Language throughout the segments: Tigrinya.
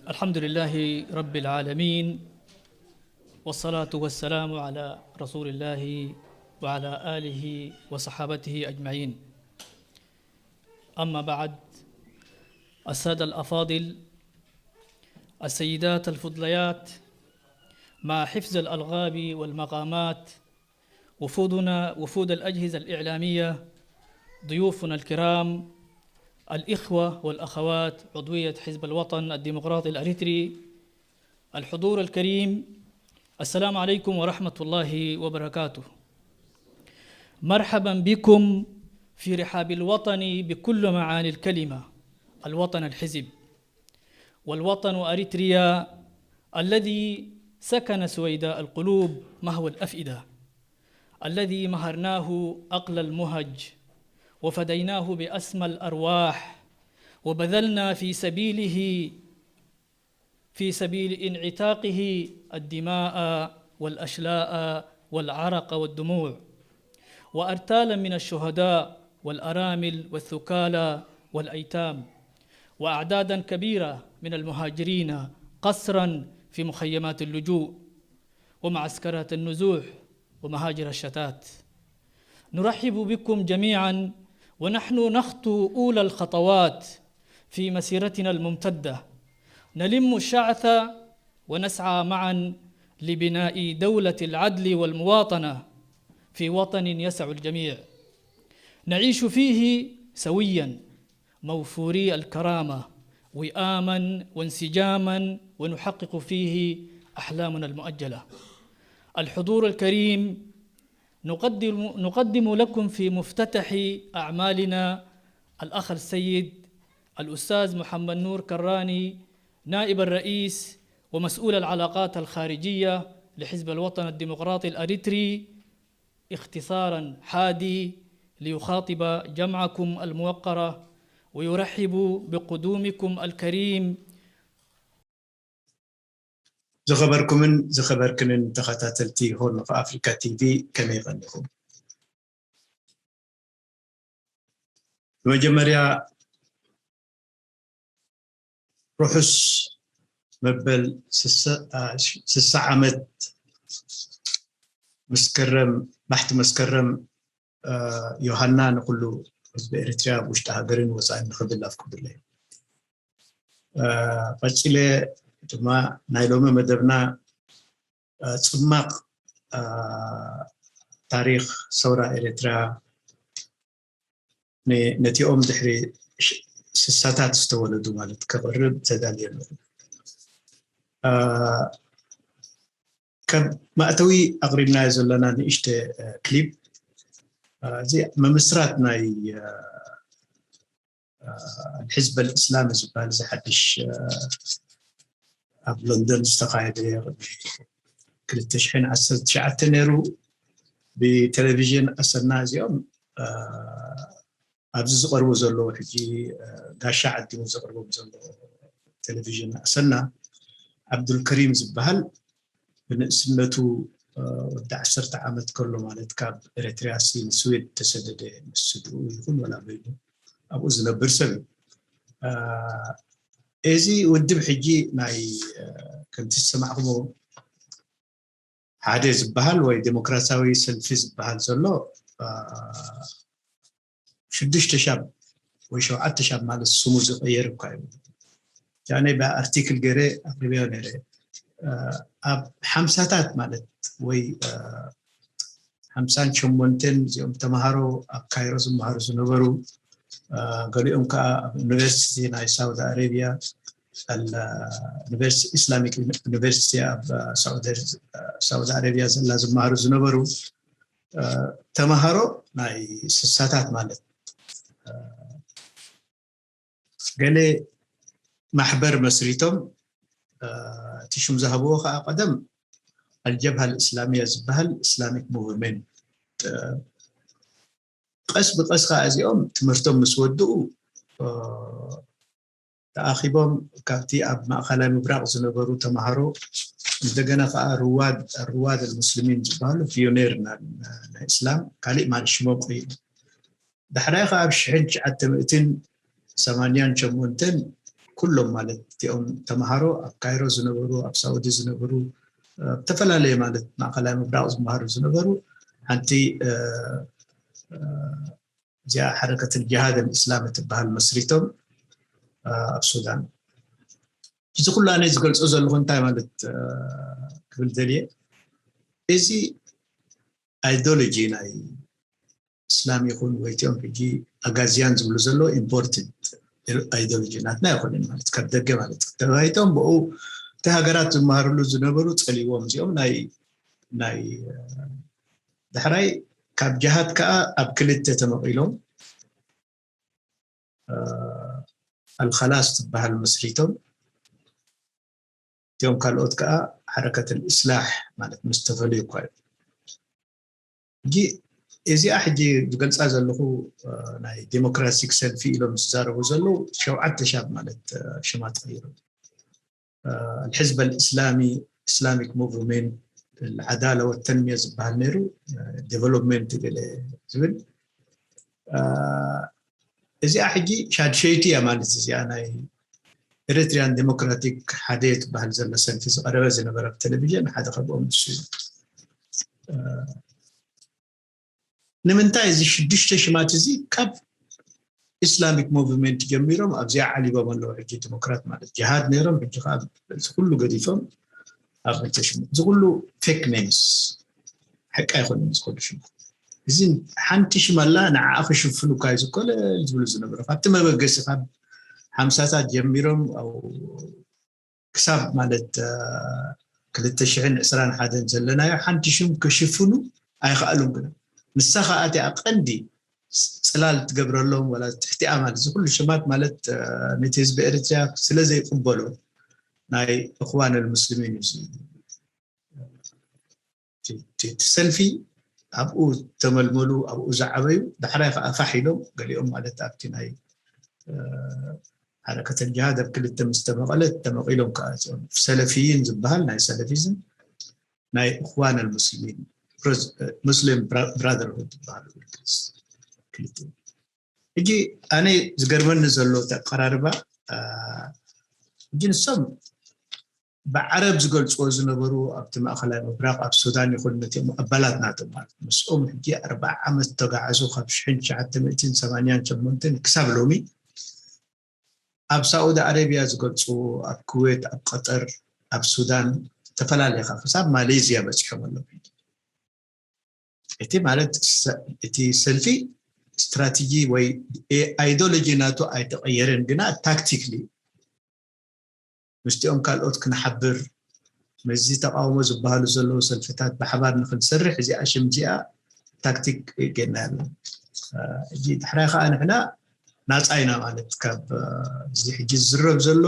الحمد لله رب العالمين، والصلاة والسلام على رسول الله وعلى آله وصحابته أجمعين. أما بعد، السادة الأفاضل، السيدات الفضليات، مع حفظ الألقاب والمقامات، وفودنا، وفود الأجهزة الإعلامية، ضيوفنا الكرام، الإخوة والأخوات عضوية حزب الوطن الديمقراطي الأريتري، الحضور الكريم، السلام عليكم ورحمة الله وبركاته. مرحبا بكم في رحاب الوطن بكل معاني الكلمة، الوطن الحزب، والوطن أريتريا الذي سكن سويداء القلوب مهوى الأفئدة، الذي مهرناه أقلى المهج، وفديناه بأسمى الأرواح، وبذلنا في سبيله، في سبيل انعتاقه الدماء والأشلاء والعرق والدموع، وأرتالا من الشهداء والأرامل والثكالى والأيتام، وأعدادا كبيرة من المهاجرين قسرا في مخيمات اللجوء ومعسكرات النزوح ومهاجر الشتات. نرحب بكم جميعا، ونحن نخطو أولى الخطوات في مسيرتنا الممتدة. نلم الشعث ونسعى معا لبناء دولة العدل والمواطنة في وطن يسع الجميع، نعيش فيه سويا، موفوري الكرامة، وئاما وانسجاما، ونحقق فيه أحلامنا المؤجلة. الحضور الكريم، نقدم، نقدم لكم في مفتتح أعمالنا الأخ السيد الأستاذ محمد نور كراني، نائب الرئيس ومسؤول العلاقات الخارجية لحزب الوطن الديمقراطي الأريتري، اختصارا حادي ليخاطب جمعكم الموقرة، ويرحب بقدومكم الكريم. ዝኸበርኩምን ዝኸበርክንን ተኸታተልቲ ሆርን ኦፍ ኣፍሪካ ቲቪ፣ ከመይ ቀኒኹም? ብመጀመርያ ርሑስ መበል ስሳ ዓመት መስከረም፣ ባሕቲ መስከረም ዮሃና ንኩሉ ህዝቢ ኤርትርያ ኣብ ውሽጢ ሃገርን ወፃእን ንክብል ኣፍቅዱለይ። ቀፂለ ድማ ናይ ሎሚ መደብና ፅማቕ ታሪኽ ሰውራ ኤርትራ ነቲኦም ድሕሪ ስሳታት ዝተወለዱ ማለት ከቕርብ ተዳልየ ኣለኹ። ከም መእተዊ ኣቕሪብናዮ ዘለና ንእሽተ ክሊፕ፣ እዚ ምምስራት ናይ ሕዝበል እስላም ዝበሃል እዚ ሓድሽ ኣብ ሎንደን ዝተኻየደ ክልተ ሽሕን ዓሰርተ ትሽዓተ ነይሩ። ብቴሌቪዥን ኣሰና እዚኦም ኣብዚ ዝቐርቡ ዘለዉ ሕጂ ጋሻ ዓዲሙ ዘቕርቦም ዘሎ ቴሌቪዥን ኣሰና ዓብዱልከሪም ዝበሃል ብንእስነቱ ወዲ ዓሰርተ ዓመት ከሎ ማለት ካብ ኤርትርያ ንስዊድ ተሰደደ። ምስ ስድርኡ ይኹን ወላ በይኑ ኣብኡ ዝነብር ሰብ እዩ። እዚ ውድብ ሕጂ ናይ ከምቲ ዝሰማዕኹሞ ሓደ ዝበሃል ወይ ዴሞክራሲያዊ ሰልፊ ዝበሃል ዘሎ ሽዱሽተ ሻብ ወይ ሸውዓተ ሻብ ማለት ስሙ ዝቐየር እኳ እዩ። ያኔ ብኣርቲክል ገይረ ኣቅሪበዮ ነይረ። ኣብ ሓምሳታት ማለት ወይ ሓምሳን ሸሞንተን እዚኦም ተምሃሮ ኣብ ካይሮ ዝመሃሩ ዝነበሩ ገሊኦም ከዓ ኣብ ዩኒቨርሲቲ ናይ ሳውዲ ኣረቢያ ኢስላሚክ ዩኒቨርሲቲ ኣብ ሳውዲ ኣረቢያ ዘላ ዝመሃሩ ዝነበሩ ተምሃሮ ናይ ስሳታት ማለት ገለ ማሕበር መስሪቶም እቲ ሽም ዝሃብዎ ከዓ ቀደም ኣልጀብሃ እስላሚያ ዝበሃል ኢስላሚክ ሙቭመንት ቀስ ብቀስ ከዓ እዚኦም ትምህርቶም ምስ ወድኡ ተኣኪቦም ካብቲ ኣብ ማእከላይ ምብራቅ ዝነበሩ ተምሃሮ እንደገና ከዓ ርዋድ ርዋድ ሙስሊሚን ዝበሃሉ ፒዮኔር ናይ እስላም ካሊእ ማለት ሽሞም ቀይሩ ዳሕራይ ከዓ ኣብ ሽሕን ትሽዓተ ሚእትን ሰማንያን ሸሞንተን ኩሎም ማለት እቲኦም ተምሃሮ ኣብ ካይሮ ዝነበሩ፣ ኣብ ሳውዲ ዝነበሩ፣ ኣብ ዝተፈላለየ ማለት ማእኸላይ ምብራቕ ዝመሃሩ ዝነበሩ ሓንቲ እዚኣ ሓረከት ጅሃድ ኣልእስላም እትበሃል መስሪቶም ኣብ ሱዳን። እዚ ኩሉ ኣነ ዝገልጾ ዘለኹ እንታይ ማለት ክብል ደልየ፣ እዚ ኣይዲዮሎጂ ናይ እስላም ይኹን ወይቲኦም ሕጂ ኣጋዚያን ዝብሉ ዘሎ ኢምፖርትድ ኣይዲዮሎጂ ናትና ኣይኮነን ማለት ካብ ደገ ማለት ተባሂቶም ብኡ እቲ ሃገራት ዝመሃርሉ ዝነበሩ ጸልዎም እዚኦም ናይ ናይ ዳሕራይ ካብ ጅሃድ ከዓ ኣብ ክልተ ተመቒሎም ኣልኸላስ ትበሃል መስሪቶም እቲኦም ካልኦት ከዓ ሓረከት እስላሕ ማለት ምስ ተፈልዩ እኳ እዩ ሕጂ እዚኣ ሕጂ ዝገልፃ ዘለኹ ናይ ዴሞክራቲክ ሰልፊ ኢሎም ዝዛረቡ ዘለዉ ሸውዓተ ሻብ ማለት ሽማ ተቐይሮም الحزب الإسلامي Islamic Movement العدالة والتنمية ዝበሃል ነይሩ ዴቨሎፕመንት ገለ ዝብል እዚኣ ሕጂ ሻድሸይቲ እያ ማለት እዚኣ ናይ ኤሪትሪያን ዴሞክራቲክ ሓደ ትበሃል ዘሎ ሰልፊ ዝቐረበ ዝነበረ ብቴሌቪዥን ሓደ ካብኦም ንሱ እዩ ንምንታይ እዚ ሽዱሽተ ሽማት እዚ ካብ ኢስላሚክ ሙቭመንት ጀሚሮም ኣብዚኣ ዓሊቦም ኣለዉ ሕጂ ዲሞክራት ማለት ጅሃድ ነይሮም ሕጂ ከዓ እዚ ኩሉ ገዲፎም ኣብ ምንተ ሽሙ እዚ ኩሉ ፌክ ኔምስ ሓቂ ኣይኮነን እዚ ኩሉ ሽማት እዚ ሓንቲ ሽም ኣላ ንዓኣ ክሽፍኑ እኳ እዩ ዝኮለል ዝብሉ ዝነበሩ ካብቲ መበገሲ ካብ ሓምሳታት ጀሚሮም ክሳብ ማለት ክልተ ሽሕን ዕስራን ሓደን ዘለናዮ ሓንቲ ሽም ክሽፍኑ ኣይኸኣሉን ግና ንሳ ከዓ እቲኣ ቀንዲ ፅላል ትገብረሎም ወላ ትሕቲኣ ማለት እዚ ኩሉ ሽማት ማለት ነቲ ህዝቢ ኤርትራ ስለ ዘይቅበሎ ናይ እኽዋን ልሙስሊሚን እዩ ሰልፊ ኣብኡ ተመልመሉ ኣብኡ ዝዓበዩ ዳሕራይ ከዓ ፋሕ ኢሎም ገሊኦም ማለት ኣብቲ ናይ ሓረከተል ጅሃድ ኣብ ክልተ ምስ ተመቐለት ተመቒሎም ከዓ እዚኦም ሰለፊይን ዝበሃል ናይ ሰለፊዝም ናይ እኽዋን ኣልሙስሊሚን ሙስሊም ብራደርሁድ ዝበሃሉ ክልተ ሕጂ ኣነ ዝገርመኒ ዘሎ ተቀራርባ ሕጂ ንሶም ብዓረብ ዝገልፅዎ ዝነበሩ ኣብቲ ማእኸላይ ምብራቕ ኣብ ሱዳን ይኹን ነቲኦም ኣባላት ናቶም ማለት ምስኦም ሕጂ ኣርባዓ ዓመት ተጋዕዙ ካብ ሽሕን ትሽዓተ ሚእትን ሰማንያን ሸሞንተን ክሳብ ሎሚ ኣብ ሳዑዲ ኣረቢያ ዝገልፅዎ ኣብ ኩዌት ኣብ ቀጠር ኣብ ሱዳን ዝተፈላለኻ ክሳብ ማሌዝያ በፂሖም ኣለዉ እቲ ማለት እቲ ሰልፊ ስትራቴጂ ወይ ኣይዲዮሎጂ ናቱ ኣይተቐየረን ግና ታክቲክሊ ምስቲኦም ካልኦት ክንሓብር ምስዚ ተቃውሞ ዝበሃሉ ዘለዉ ሰልፍታት ብሓባር ንክንሰርሕ እዚኣ ሽም እዚኣ ታክቲክ ጌርና ያለ እዚ ድሕራይ ከዓ ንሕና ናፃ ኢና ማለት ካብ እዚ ሕጂ ዝዝረብ ዘሎ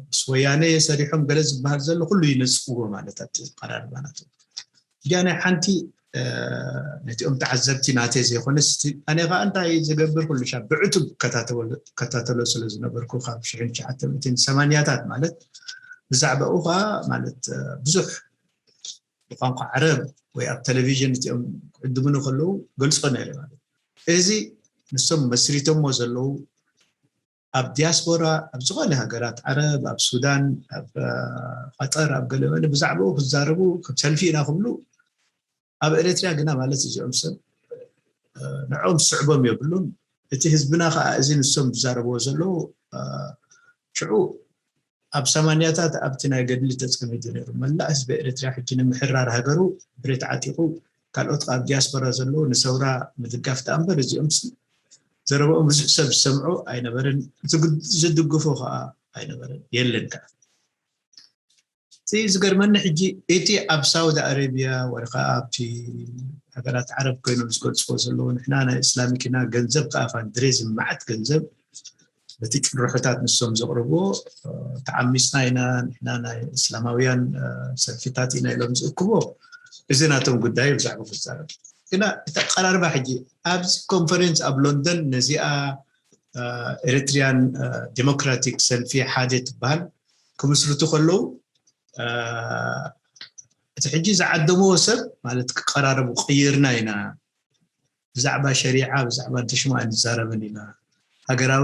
ምስ ወያነ ሰሪሖም ገለ ዝበሃል ዘሎ ኩሉ ይነፅዎ ማለት ኣብቲ ዝቀራርባ ናቱ እያ ናይ ሓንቲ ነቲኦም ተዓዘብቲ ናተይ ዘይኮነስ ኣነ ከዓ እንታይ ዝገብር ኩሉ ሻ ብዕቱብ ከታተሎ ስለ ዝነበርኩ ካብ ሽሕን ትሽዓተ ሚእትን ሰማንያታት ማለት ብዛዕባኡ ከዓ ማለት ብዙሕ ብቋንቋ ዓረብ ወይ ኣብ ቴሌቪዥን እቲኦም ክዕድሙኒ ከለዉ ገልፆ ነይረ ማለት እዚ ንሶም መስሪቶሞ ዘለዉ ኣብ ዲያስፖራ ኣብ ዝኾነ ሃገራት ዓረብ ኣብ ሱዳን ኣብ ቀጠር ኣብ ገለመለ ብዛዕባኡ ክዛረቡ ከም ሰልፊ ኢና ክብሉ ኣብ ኤርትራ ግና ማለት እዚኦም ሰብ ንዕኦም ዝስዕቦም የብሉን እቲ ህዝብና ከዓ እዚ ንሶም ዝዛረብዎ ዘለዉ ሽዑ ኣብ ሰማንያታት ኣብቲ ናይ ገድሊ ተፀሚዱ ነይሩ መላእ ህዝቢ ኤርትራ ሕጂ ንምሕራር ሃገሩ ብሬት ዓጢቁ ካልኦት ኣብ ዲያስፖራ ዘለዉ ንሰውራ ምድጋፍ ደኣ እምበር እዚኦም ዘረብኦም ብዙሕ ሰብ ዝሰምዖ ኣይነበረን ዝድግፎ ከዓ ኣይነበረን የለን ከዓ እቲ ዝገርመኒ ሕጂ እቲ ኣብ ሳውዲ ኣረቢያ ወይ ከዓ ኣብቲ ሃገራት ዓረብ ኮይኖም ዝገልፅዎ ዘለዉ ንሕና ናይ እስላሚክ ኢና ገንዘብ ከዓ ፋንድሬዝ መዓት ገንዘብ በቲ ጭርሖታት ንሶም ዘቕርብዎ ተዓሚፅና ኢና ንሕና ናይ እስላማውያን ሰልፊታት ኢና ኢሎም ዝእክቦ እዚ ናቶም ጉዳይ ብዛዕባ ክዛረብ ግና እቲ ኣቀራርባ ሕጂ ኣብዚ ኮንፈረንስ ኣብ ሎንደን ነዚኣ ኤሪትሪያን ዴሞክራቲክ ሰልፊ ሓደ ትበሃል ክምስርቱ ከለዉ እቲ ሕጂ ዝዓደምዎ ሰብ ማለት ክቀራረቡ ቀይርና ኢና ብዛዕባ ሸሪዓ ብዛዕባ እንተሽማ ኣይንዛረብን ኢና ሃገራዊ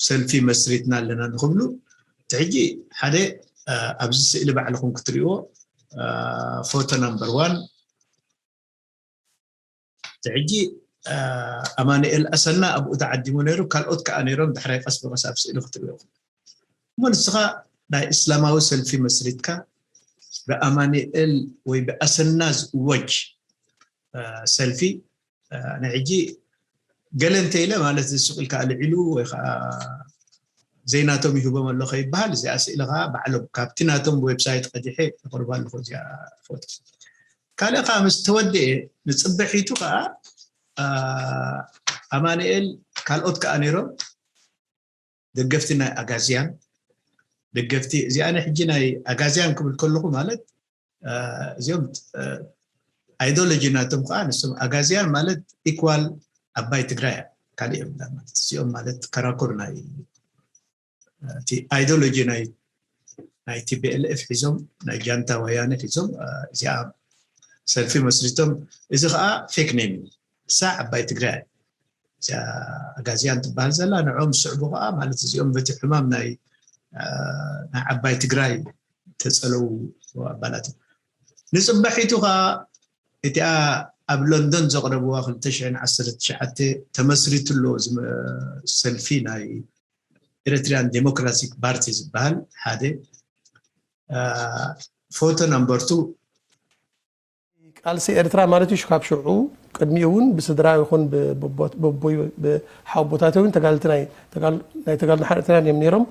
ሰልፊ መስሪትና ኣለና ንክብሉ፣ እቲ ሕጂ ሓደ ኣብዚ ስእሊ ባዕልኹም ክትሪእዎ፣ ፎቶ ናምበር ዋን፣ እቲ ሕጂ ኣማኑኤል ኣሰና ኣብኡ ተዓዲሙ ነይሩ። ካልኦት ከዓ ነይሮም። ዳሕራይ ቀስ ብቀስ ኣብ ስእሊ ክትሪኦ እሞ ንስኻ ናይ እስላማዊ ሰልፊ መስሪትካ ብኣማኑኤል ወይ ብኣሰና ዝእወጅ ሰልፊ፣ ንሕጂ ገለ እንተ ኢለ ማለት ስቕ ኢልካ ልዒሉ ወይ ከዓ ዘይናቶም ይህቦም ኣሎ ከይበሃል፣ እዚኣ ስእሊ ከዓ ባዕሎም ካብቲ ናቶም ዌብሳይት ቀዲሐ የቕርባ ኣለኹ። እዚኣ ፎቶ ካልእ ከዓ ምስ ተወደኤ ንፅብሒቱ ከዓ ኣማኑኤል ካልኦት ከዓ ነይሮም ደገፍቲ ናይ ኣጋዝያን ደገፍቲ እዚኣ ናይ ሕጂ ናይ ኣጋዝያን ክብል ከለኹ ማለት እዚኦም ኣይዲዮሎጂ ናቶም ከዓ ንሶም ኣጋዝያን ማለት ኢኳል ኣባይ ትግራይ ካልእ እዮም ማለት እዚኦም ማለት ከራኩር ናይ እቲ ኣይዲዮሎጂ ናይ ናይ ቲቢኤልኤፍ ሒዞም ናይ ጃንታ ወያነ ሒዞም እዚኣ ሰልፊ መስሪቶም እዚ ከዓ ፌክ ኔም እዩ እሳ ዓባይ ትግራይ እዚኣ ኣጋዝያን ትበሃል ዘላ ንዕኦም ዝስዕቡ ከዓ ማለት እዚኦም በቲ ሕማም ናይ ናይ ዓባይ ትግራይ ተፀለው ኣባላት ንፅባሒቱ ከዓ እቲኣ ኣብ ሎንዶን ዘቕረብዋ ክልተ ሽሕን ዓሰርተ ትሽዓተ ተመስሪቱ ኣሎ ሰልፊ ናይ ኤሪትሪያን ዴሞክራቲክ ፓርቲ ዝበሃል ሓደ ፎቶ ናምበር ቱ ቃልሲ ኤርትራ ማለት እዩ ካብ ሽዑ ቅድሚኡ እውን ብስድራ ይኹን ብሓወቦታት እውን ተጋልቲ ናይ ተጋል ናይ ተጋል ንሓር ኤርትራ እዮም ነይሮም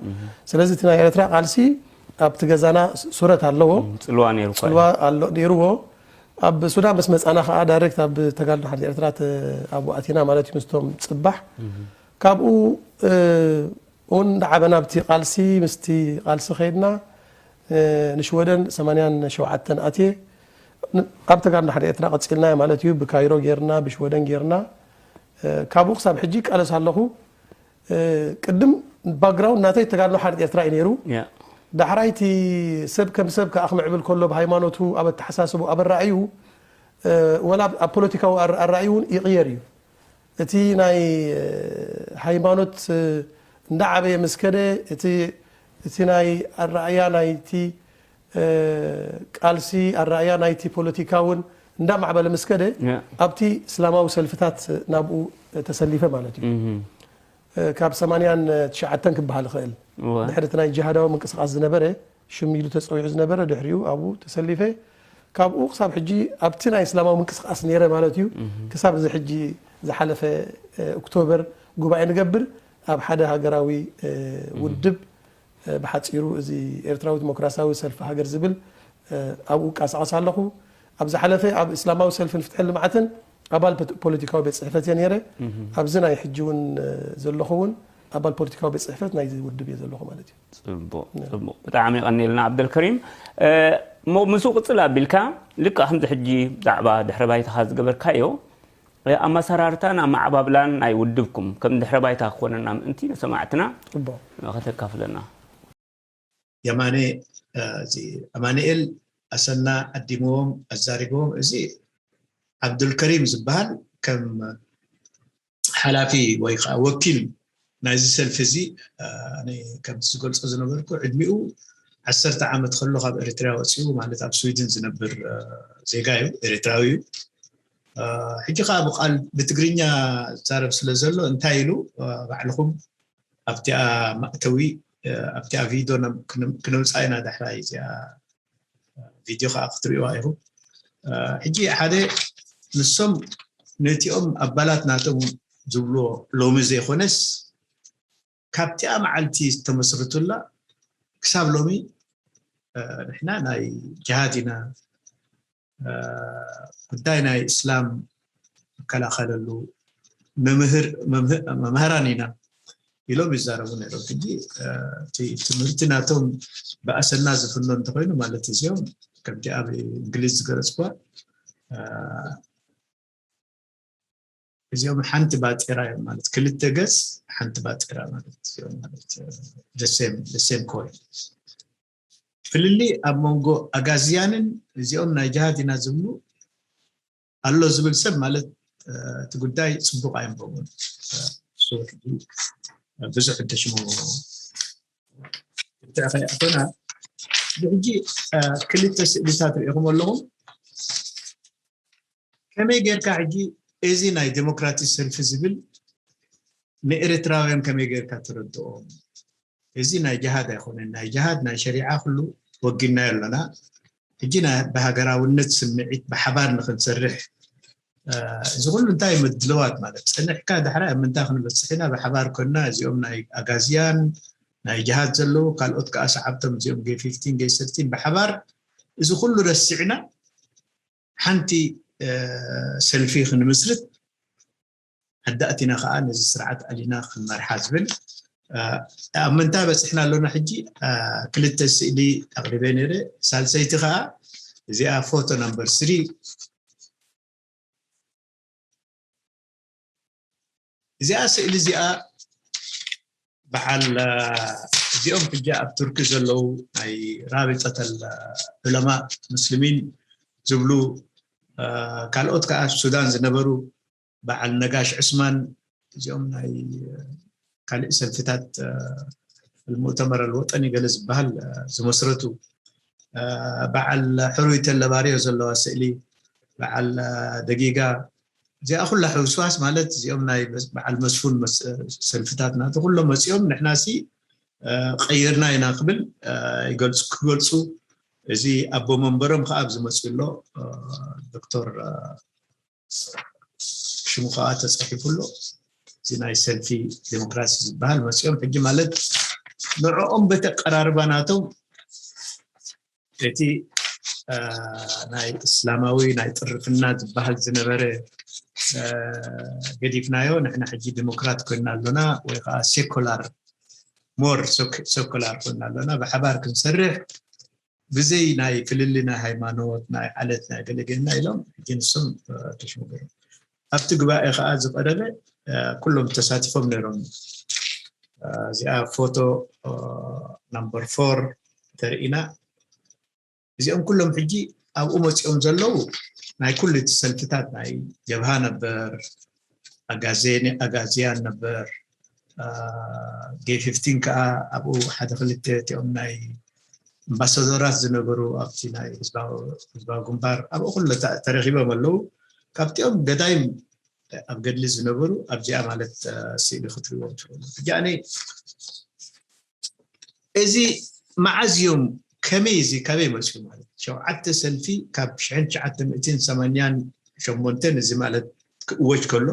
ስለዚ እቲ ናይ ኤርትራ ቃልሲ ኣብቲ ገዛና ሱረት ኣለዎ ጽልዋ ነይሩ ጽልዋ ኣሎ ነይርዎ ኣብ ሱዳን ምስ መጻና ከዓ ዳይሬክት ኣብ ተጋል ንሓር ኤርትራ ኣብኡ ኣቲና ማለት እዩ ምስቶም ጽባሕ ካብኡ እውን እንዳዓበና ኣብቲ ቃልሲ ምስቲ ቃልሲ ከይድና ንሽወደን ሰማንያን ሸውዓተን ኣትየ ኣብ ተጋድሎ ሓደ ኤርትራ ቀፂልና ማለት እዩ ብካይሮ ጌርና ብሽወደን ጌርና ካብኡ ክሳብ ሕጂ ይቃለስ ኣለኹ ቅድም ባክግራውንድ ናተይ ተጋድሎ ሓደ ኤርትራ እዩ ነይሩ ዳሕራይቲ ሰብ ከም ሰብ ከዓ ክምዕብል ከሎ ብሃይማኖቱ ኣብ ኣተሓሳስቡ ኣብ ኣረኣዩ ወላ ኣብ ፖለቲካዊ ኣረኣዩ እውን ይቕየር እዩ እቲ ናይ ሃይማኖት እንዳዓበየ ምስ ከደ እቲ ናይ ኣረኣያ ናይቲ ቃልሲ ኣረኣያ ናይቲ ፖለቲካ እውን እንዳማዕበለ ምስ ከደ ኣብቲ እስላማዊ ሰልፍታት ናብኡ ተሰሊፈ ማለት እዩ ካብ ሰማንያን ትሽዓተን ክበሃል ይኽእል ድሕሪ እቲ ናይ ጅሃዳዊ ምንቅስቃስ ዝነበረ ሽም ኢሉ ተፀዊዑ ዝነበረ ድሕሪኡ ኣብኡ ተሰሊፈ ካብኡ ክሳብ ሕጂ ኣብቲ ናይ እስላማዊ ምንቅስቃስ ነይረ ማለት እዩ ክሳብ እዚ ሕጂ ዝሓለፈ ኦክቶበር ጉባኤ ንገብር ኣብ ሓደ ሃገራዊ ውድብ ብሓፂሩ እዚ ኤርትራዊ ዲሞክራሲያዊ ሰልፊ ሃገር ዝብል ኣብኡ እቃሳቀስ ኣለኹ ኣብ ዝሓለፈ ኣብ እስላማዊ ሰልፍን ፍትሕን ልምዓትን ኣባል ፖለቲካዊ ቤት ፅሕፈት እየ ነይረ ኣብዚ ናይ ሕጂ እውን ዘለኹ እውን ኣባል ፖለቲካዊ ቤት ፅሕፈት ናይዚ ውድብ እየ ዘለኹ ማለት እዩ ፅቡቅ ፅቡቅ ብጣዕሚ ይቀኒልና ዓብደልከሪም እሞ ምስኡ ቅፅል ኣቢልካ ልክዕ ከምዚ ሕጂ ብዛዕባ ድሕረ ባይታኻ ዝገበርካዮ ኣመሰራርታን ኣመዓባብላን ናይ ውድብኩም ከም ድሕረ ባይታ ክኾነና ምእንቲ ንሰማዕትና ከተካፍለና የማነ ኣማንኤል ኣሰና ኣዲምዎም ኣዛሪብዎም እዚ ዓብዱልከሪም ዝበሃል ከም ሓላፊ ወይ ከዓ ወኪል ናይዚ ሰልፊ እዚ ከምቲ ዝገልፆ ዝነበርኩ ዕድሚኡ ዓሰርተ ዓመት ከሎ ካብ ኤርትራ ወፂኡ ማለት ኣብ ስዊድን ዝነብር ዜጋ እዩ ኤርትራዊ እዩ ሕጂ ከዓ ብቃል ብትግርኛ ዝዛረብ ስለ ዘሎ እንታይ ኢሉ ባዕልኹም ኣብቲኣ ማእተዊ ኣብቲኣ ቪድዮ ክነውፃ ኢና ዳሕራይ እዚኣ ቪድዮ ከዓ ክትሪእዋ ኢኹም ሕጂ ሓደ ንሶም ነቲኦም ኣባላት ናቶም ዝብልዎ ሎሚ ዘይኮነስ ካብቲኣ መዓልቲ ዝተመስርቱላ ክሳብ ሎሚ ንሕና ናይ ጅሃድ ኢና ጉዳይ ናይ እስላም ንከላኸለሉ መምህራን ኢና ኢሎም ይዛረቡ ነይሮም ሕጂ እቲ ትምህርቲ ናቶም ብኣሰና ዝፍኖ እንተኮይኑ ማለት እዚኦም ከምቲ ኣብ እንግሊዝ ዝገለፅኳ እዚኦም ሓንቲ ባጤራ እዮም ማለት ክልተ ገፅ ሓንቲ ባጤራ ማለት እዚኦም ማለት ደሴም ኮይን ፍልልይ ኣብ መንጎ ኣጋዝያንን እዚኦም ናይ ጅሃድ ኢና ዝብሉ ኣሎ ዝብል ሰብ ማለት እቲ ጉዳይ ፅቡቅ ኣየንበቡን ብዙሕ እንተሽሙ ክትዕኸ ኣቶና። ብሕጂ ክልተ ስእልታት ርኢኹም ኣለኹም። ከመይ ጌርካ ሕጂ እዚ ናይ ዴሞክራቲክ ሰልፊ ዝብል ንኤርትራውያን ከመይ ጌርካ ተረድኦም? እዚ ናይ ጅሃድ ኣይኮነን። ናይ ጅሃድ ናይ ሸሪዓ ኩሉ ወጊናዮ ኣለና። ሕጂ ብሃገራውነት ስምዒት ብሓባር ንክንሰርሕ እዚ ኩሉ እንታይ ምድልዋት ማለት፣ ጸኒሕካ ዳሕራይ ኣብ ምንታይ ክንበጽሕ ኢና ብሓባር ኮንና፣ እዚኦም ናይ ኣጋዝያን ናይ ጅሃድ ዘለዉ፣ ካልኦት ከኣ ሰዓብቶም እዚኦም ጌ ፊፍቲን ጌ ሰርቲን ብሓባር እዚ ኩሉ ረሲዕና ሓንቲ ሰልፊ ክንምስርት፣ ኣዳእቲና ከኣ ነዚ ስርዓት ኣሊና ክንመርሓ ዝብል ኣብ ምንታይ በፂሕና ኣሎና? ሕጂ ክልተ ስእሊ ኣቕሪበ ነይረ። ሳልሰይቲ ከኣ እዚኣ ፎቶ ነምበር ስሪ፣ እዚኣ ስእሊ እዚኣ በዓል እዚኦም ሕጂ ኣብ ቱርኪ ዘለዉ ናይ ራቢጠተል ዑለማ ሙስሊሚን ዝብሉ፣ ካልኦት ከኣ ሱዳን ዝነበሩ በዓል ነጋሽ ዕስማን፣ እዚኦም ናይ ካልእ ሰልፍታት፣ المؤتمر الوطني ገለ ዝበሃል ዝመስረቱ፣ በዓል ሕሩይ ተለባርዮ ዘለዋ ስእሊ፣ በዓል ደጊጋ፣ እዚኣ ኩላ ሕውስዋስ ማለት እዚኦም ናይ በዓል መስፉን ሰልፍታትና ኩሎም መፂኦም፣ ንሕናሲ ቀይርና ኢና ክብል ይገልፁ ክገልፁ፣ እዚ ኣቦ መንበሮም ከዓ ኣብዚ መፅኡ ኣሎ። ዶክተር ሽሙ ከዓ ተፃሒፉ ኣሎ። እዚ ናይ ሰልፊ ዴሞክራሲ ዝበሃል መፅኦም ሕጂ ማለት ንዕኦም በቲ ኣቀራርባ ናቶም እቲ ናይ እስላማዊ ናይ ጥርፍና ዝበሃል ዝነበረ ገዲፍናዮ፣ ንሕና ሕጂ ዴሞክራት ኮይና ኣሎና ወይ ከዓ ሴኮላር፣ ሞር ሴኮላር ኮይና ኣሎና፣ ብሓባር ክንሰርሕ ብዘይ ናይ ፍልሊ ናይ ሃይማኖት ናይ ዓለት ናይ ገለገልና ኢሎም ሕጂ ንሶም ተሽሙ ገይሮም። ኣብቲ ጉባኤ ከዓ ዝቐረበ ኩሎም ተሳቲፎም ነይሮም። እዚኣ ፎቶ ናምበር ፎር ተርእና። እዚኦም ኩሎም ሕጂ ኣብኡ መፂኦም ዘለዉ ናይ ኩሉ እቲ ሰልፍታት ናይ ጀብሃ ነበር፣ ኣጋዝያን ነበር፣ ጌ ፊፍቲን ከዓ ኣብኡ ሓደ ክልተ እቲኦም ናይ ኣምባሳደራት ዝነበሩ ኣብቲ ናይ ህዝባዊ ግንባር ኣብኡ ኩሉ ተረኪቦም ኣለዉ። ካብቲኦም ገዳይም ኣብ ገድሊ ዝነበሩ ኣብዚኣ ማለት ስእሊ ክትሪእዎም ትኽእሉ። ሕጂ ኣነ እዚ መዓዝ እዮም፣ ከመይ፣ እዚ ካበይ መፅኡ ማለት ሸውዓተ ሰልፊ ካብ ሽሕን ትሽዓተ ሚእትን ሰማንያን ሸሞንተን እዚ ማለት ክእወጅ ከሎ፣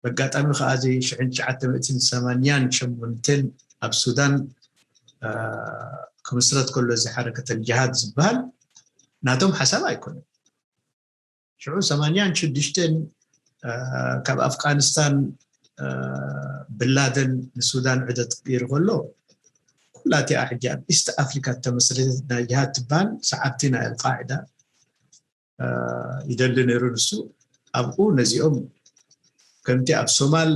በጋጣሚ ከዓ እዚ ሽሕን ትሽዓተ ሚእትን ሰማንያን ሸሞንተን ኣብ ሱዳን ክምስረት ከሎ እዚ ሓረከተል ጅሃድ ዝበሃል ናቶም ሓሳብ ኣይኮነን። ሽዑ ሰማንያን ሽዱሽተን ካብ ኣፍጋኒስታን ብላደን ንሱዳን ዕደት ገይሩ ከሎ፣ ኩላቲኣ ሕጂ ኣብ ኢስት ኣፍሪካ እተመስረተት ናይ ጅሃድ ትበሃል ሰዓብቲ ናይ ኣልቃዒዳ ይደሊ ነይሩ። ንሱ ኣብኡ ነዚኦም ከምቲ ኣብ ሶማል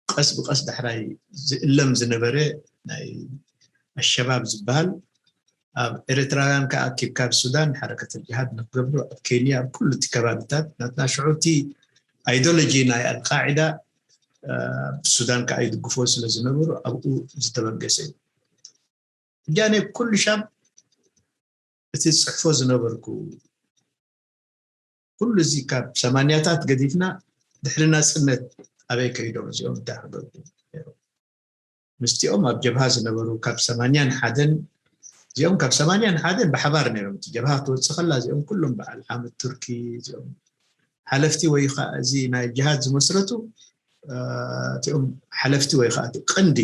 ቀስ ብቀስ ዳሕራይ ዝእለም ዝነበረ ናይ ኣሸባብ ዝበሃል ኣብ ኤርትራውያን ከኣኪብካ ኣብ ሱዳን ሓረከት ጅሃድ ንክገብሩ ኣብ ኬንያ ኣብ ኩሉ እቲ ከባቢታት ናትና ሽዑ እቲ ኣይዲዮሎጂ ናይ ኣልቃዒዳ ብሱዳን ከዓ ይድግፎ ስለ ዝነበሩ ኣብኡ ዝተበገሰ እዩ። ሕጂ ኣነ ኩሉ ሻብ እቲ ዝፅሕፎ ዝነበርኩ ኩሉ እዚ ካብ ሰማንያታት ገዲፍና ድሕሪ ናፅነት ኣበይ ከይዶም እዚኦም እንታይ ክገብሩ ነይሮም? ምስቲኦም ኣብ ጀብሃ ዝነበሩ ካብ ሰማንያን ሓደን እዚኦም ካብ ሰማንያን ሓደን ብሓባር ነይሮም። እቲ ጀብሃ ክትወፅእ ከላ እዚኦም ኩሎም በዓል ሓመድ ቱርኪ እዚኦም ሓለፍቲ ወይ ከዓ እዚ ናይ ጅሃድ ዝመስረቱ እቲኦም ሓለፍቲ ወይ ከዓ እቲ ቀንዲ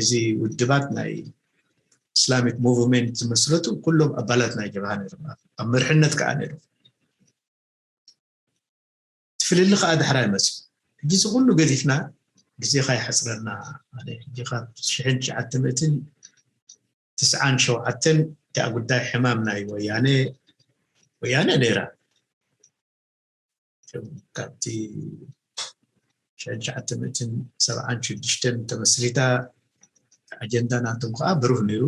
እዚ ውድባት ናይ ኢስላሚክ ሙቭመንት ዝመስረቱ ኩሎም ኣባላት ናይ ጀብሃ ነይሮም፣ ኣብ መርሕነት ከዓ ነይሮም። ትፍልሊ ከዓ ዳሕራይ መፅዩ። ሕጂ እዚ ኩሉ ገዲፍና ግዜኻ ይሓፅረና። ኣነ ሕጂ ካብ ሽሕን ትሽዓተ ሚእትን ትስዓን ሸውዓተን እቲኣ ጉዳይ ሕማም ናይ ወያነ ወያነ ነይራ። ካብቲ ሽሕን ትሽዓተ ሚእትን ሰብዓን ሽዱሽተን ተመስሪታ ኣጀንዳ ናቶም ከዓ ብሩህ ነይሩ።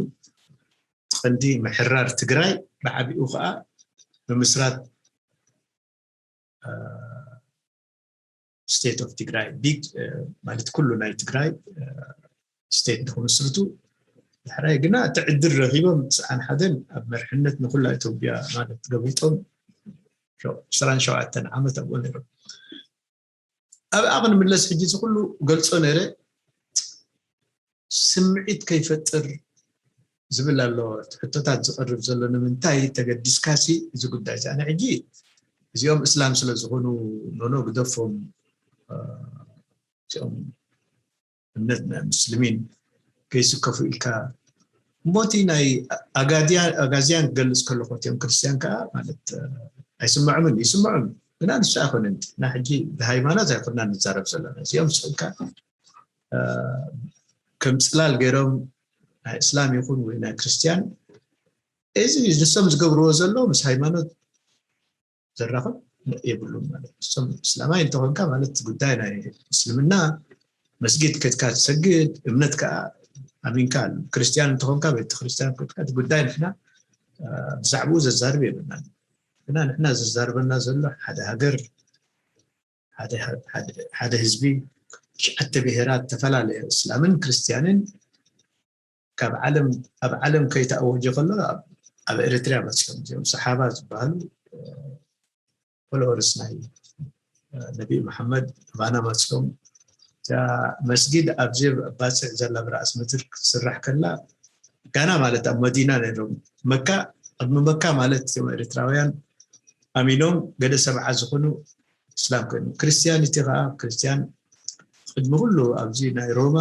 ቀንዲ ምሕራር ትግራይ ብዓቢኡ ከዓ ብምስራት state of ትግራይ big ማለት ኩሉ ናይ ትግራይ state ንክምስርቱ ድሕራይ ግና እቲ ዕድል ረኪቦም ትስዓን ሓደን ኣብ መርሕነት ንኩላ ኢትዮጵያ ማለት ገቢጦም ዕስራን ሸውዓተን ዓመት ኣብኡ ነይሮም። ኣብኣ ክንምለስ ሕጂ እዚ ኩሉ ገልጾ ነይረ ስምዒት ከይፈጥር ዝብል ኣሎ። ሕቶታት ዝቐርብ ዘሎ ንምንታይ ተገዲስካሲ እዚ ጉዳይ እዚ ኣነ ሕጂ እዚኦም እስላም ስለ ዝኾኑ ኖኖ ግደፎም እዚኦም እምነት ናይ ሙስሊሚን ከይስከፉ ኢልካ እሞቲ ናይ ኣጋዚያን ክገልፅ ከለኹ እቲኦም ክርስትያን ከዓ ማለት ኣይስምዖምን ይስምዖም ግና ንሱ ኣይኮነን እና ሕጂ ብሃይማኖት ኣይኮና ንዛረብ ዘለና እዚኦም ስኢልካ ከም ፅላል ገይሮም ናይ እስላም ይኹን ወይ ናይ ክርስትያን እዚ ንሶም ዝገብርዎ ዘሎ ምስ ሃይማኖት ዘራኽብ የብሉን ማለት እሶም እስላማይ እንተኾንካ ማለት ጉዳይ ናይ እስልምና መስጊድ ከትካ ትሰግድ እምነት ከዓ ኣሚንካ ክርስትያን እንተኾንካ ቤተ ክርስትያን ከትካ ጉዳይ ንሕና ብዛዕባኡ ዘዛርብ የብልና ግና ንሕና ዘዛርበና ዘሎ ሓደ ሃገር ሓደ ህዝቢ ትሽዓተ ብሄራት ዝተፈላለየ እስላምን ክርስትያንን ካብ ዓለም ኣብ ዓለም ከይተኣወጀ ከሎ ኣብ ኤርትርያ መፅኦም እዚኦም ሰሓባ ዝበሃሉ ፎሎወርስ ናይ ነቢ መሓመድ ኣባና መፅኦም እዛ መስጊድ ኣብዚ ባፅዕ ዘላ ብረኣስ ምድር ክትስራሕ ከላ ጋና ማለት ኣብ መዲና ነይሮም መካ ኣብ መካ ማለት እዚኦም ኤርትራውያን ኣሚኖም ገደ ሰብዓ ዝኾኑ እስላም ኮይኑ ክርስትያኒቲ ከዓ ክርስትያን ቅድሚ ኩሉ ኣብዚ ናይ ሮማ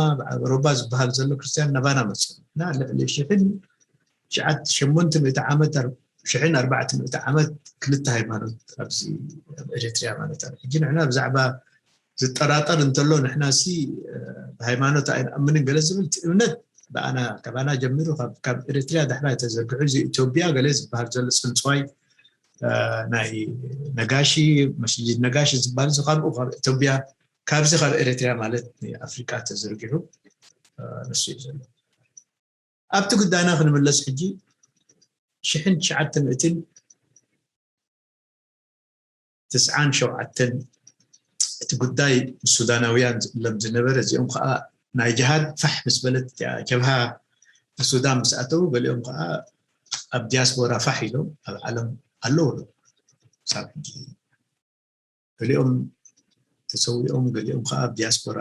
ሮባ ዝበሃል ዘሎ ክርስትያን ናባና መፅኡ እና ልዕሊ ሽሕን ትሽዓት ሸሞንተ ሚእቲ ዓመት ሽሕን ኣርባዕተ ሚእቲ ዓመት ክልተ ሃይማኖት ኣብዚ ኣብ ኤርትርያ ማለት ኣብ ሕጂ ንሕና ብዛዕባ ዝጠራጠር እንተሎ ንሕና ሲ ብሃይማኖት ኣይንኣምንን ገለ ዝብል እምነት ብኣና ካባና ጀሚሩ ካብ ኤርትርያ ዳሕራይ ተዘርግሑ እዚ ኢትዮጵያ ገለ ዝበሃል ዘሎ ፅንፅዋይ ናይ ነጋሺ መስጅድ ነጋሺ ዝበሃል እዚ ካብኡ ካብ ኢትዮጵያ ካብዚ ካብ ኤርትርያ ማለት ኣፍሪቃ ተዘርጊሑ ንሱ እዩ ዘሎ ኣብቲ ጉዳይና ክንምለስ ሕጂ ሽሕን ትሽዓተ ሚእትን ትስዓን ሸውዓተን እቲ ጉዳይ ብሱዳናውያን ዝእለም ዝነበረ እዚኦም ከዓ ናይ ጅሃድ ፋሕ ምስ በለት ጀብሃ ብሱዳን ምስ ኣተዉ ገሊኦም ከዓ ኣብ ዲያስፖራ ፋሕ ኢሎም ኣብ ዓለም ኣለዉ ክሳብ ሕጂ ገሊኦም ተሰዊኦም ገሊኦም ከዓ ኣብ ዲያስፖራ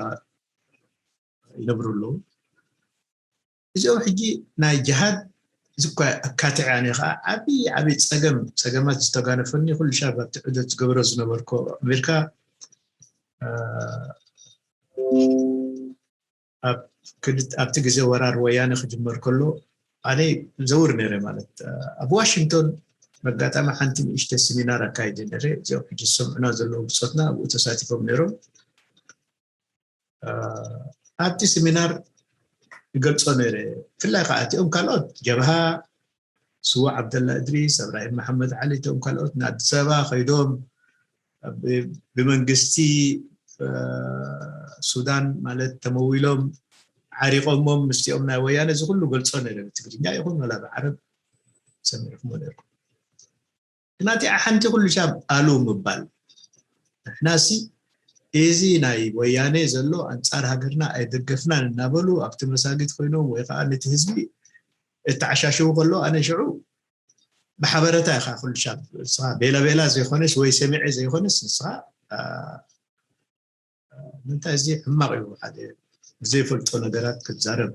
ይነብሩ ኣለዉ እዚኦም ሕጂ ናይ ጅሃድ ዝኳ ኣካትዕ ኣነ ከዓ ዓብዪ ዓብዪ ፀገም ፀገማት ዝተጋነፈኒ ኩሉ ሻብ ኣብቲ ዕደት ዝገብሮ ዝነበርኮ ኣሜሪካ ኣብቲ ግዜ ወራር ወያነ ክጅመር ከሎ ኣነ ዘውር ነይረ ማለት ኣብ ዋሽንግቶን መጋጣሚ ሓንቲ ንእሽተ ስሚናር ኣካይደ ነረ እዚኦም ሕጂ ዝሰምዑና ዘለዉ ብፆትና ኣብኡ ተሳቲፎም ነይሮም ኣብቲ ስሚናር ይገልፆ ነይረ ብፍላይ ከዓ እቲኦም ካልኦት ጀብሃ ስዋ ዓብደላ እድሪስ እብራሂም መሓመድ ዓሊ እቶም ካልኦት ንኣዲስ ኣበባ ከይዶም ብመንግስቲ ሱዳን ማለት ተመዊሎም ዓሪቆሞም ምስቲኦም ናይ ወያነ እዚ ኩሉ ገልፆ ነይረ ብትግርኛ ይኹን ወላ ብዓረብ ሰሚዕኩሞ ነርኩም ግና እቲኣ ሓንቲ ኩሉ ሻብ ኣሉ ምባል ንሕናሲ እዚ ናይ ወያነ ዘሎ ኣንፃር ሃገርና ኣይደገፍናን እናበሉ ኣብቲ መሳጊድ ኮይኖም ወይ ከዓ ነቲ ህዝቢ እተዓሻሽዉ ከሎ ኣነ ሽዑ ብሓበረታ ኢኻ ኩሉ ሻብ ንስኻ ቤላ ቤላ ዘይኮነስ ወይ ሰሚዐ ዘይኮነስ ንስኻ ምንታይ እዚ ሕማቕ እዩ ሓደ ብዘይፈልጦ ነገራት ክዛረብ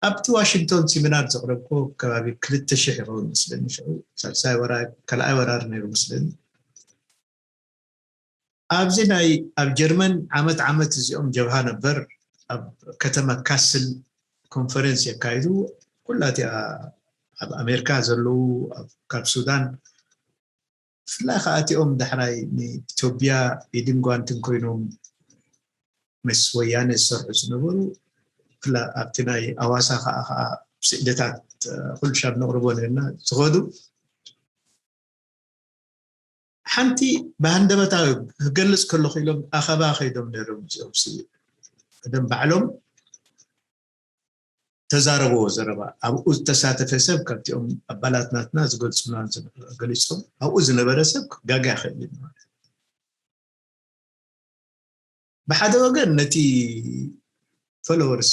ኣብቲ ዋሽንግቶን ሲሚናር ዘቕረብኮ ከባቢ ክልተ ሽሕ ይኸውን መስለኒ ሽዑ ሳልሳይ ወራር ካልኣይ ወራር ነይሩ መስለኒ ኣብዚ ናይ ኣብ ጀርመን ዓመት ዓመት እዚኦም ጀብሃ ነበር ኣብ ከተማ ካስል ኮንፈረንስ የካይዱ ኩላቲኣ ኣብ ኣሜሪካ ዘለዉ ካብ ሱዳን ብፍላይ ከዓ እቲኦም ዳሕራይ ንኢትዮጵያ ኢድን ጓንትን ኮይኖም ምስ ወያነ ዝሰርሑ ዝነበሩ ኣብቲ ናይ ኣዋሳ ከዓ ከዓ ስእደታት ኩሉ ሻብ ነቕርቦ ነርና ዝኸዱ ሓንቲ ብሃንደበታዊ ክገልፅ ከለኹ ኢሎም ኣኸባ ከይዶም ነይሮም እዚኦም ደም ባዕሎም ተዛረብዎ ዘረባ ኣብኡ ዝተሳተፈ ሰብ ካብቲኦም ኣባላት ናትና ዝገልፁና ገሊፆም ኣብኡ ዝነበረ ሰብ ክጋጋ ይኽእል እዩ ማለት ብሓደ ወገን ነቲ ፎሎወርስ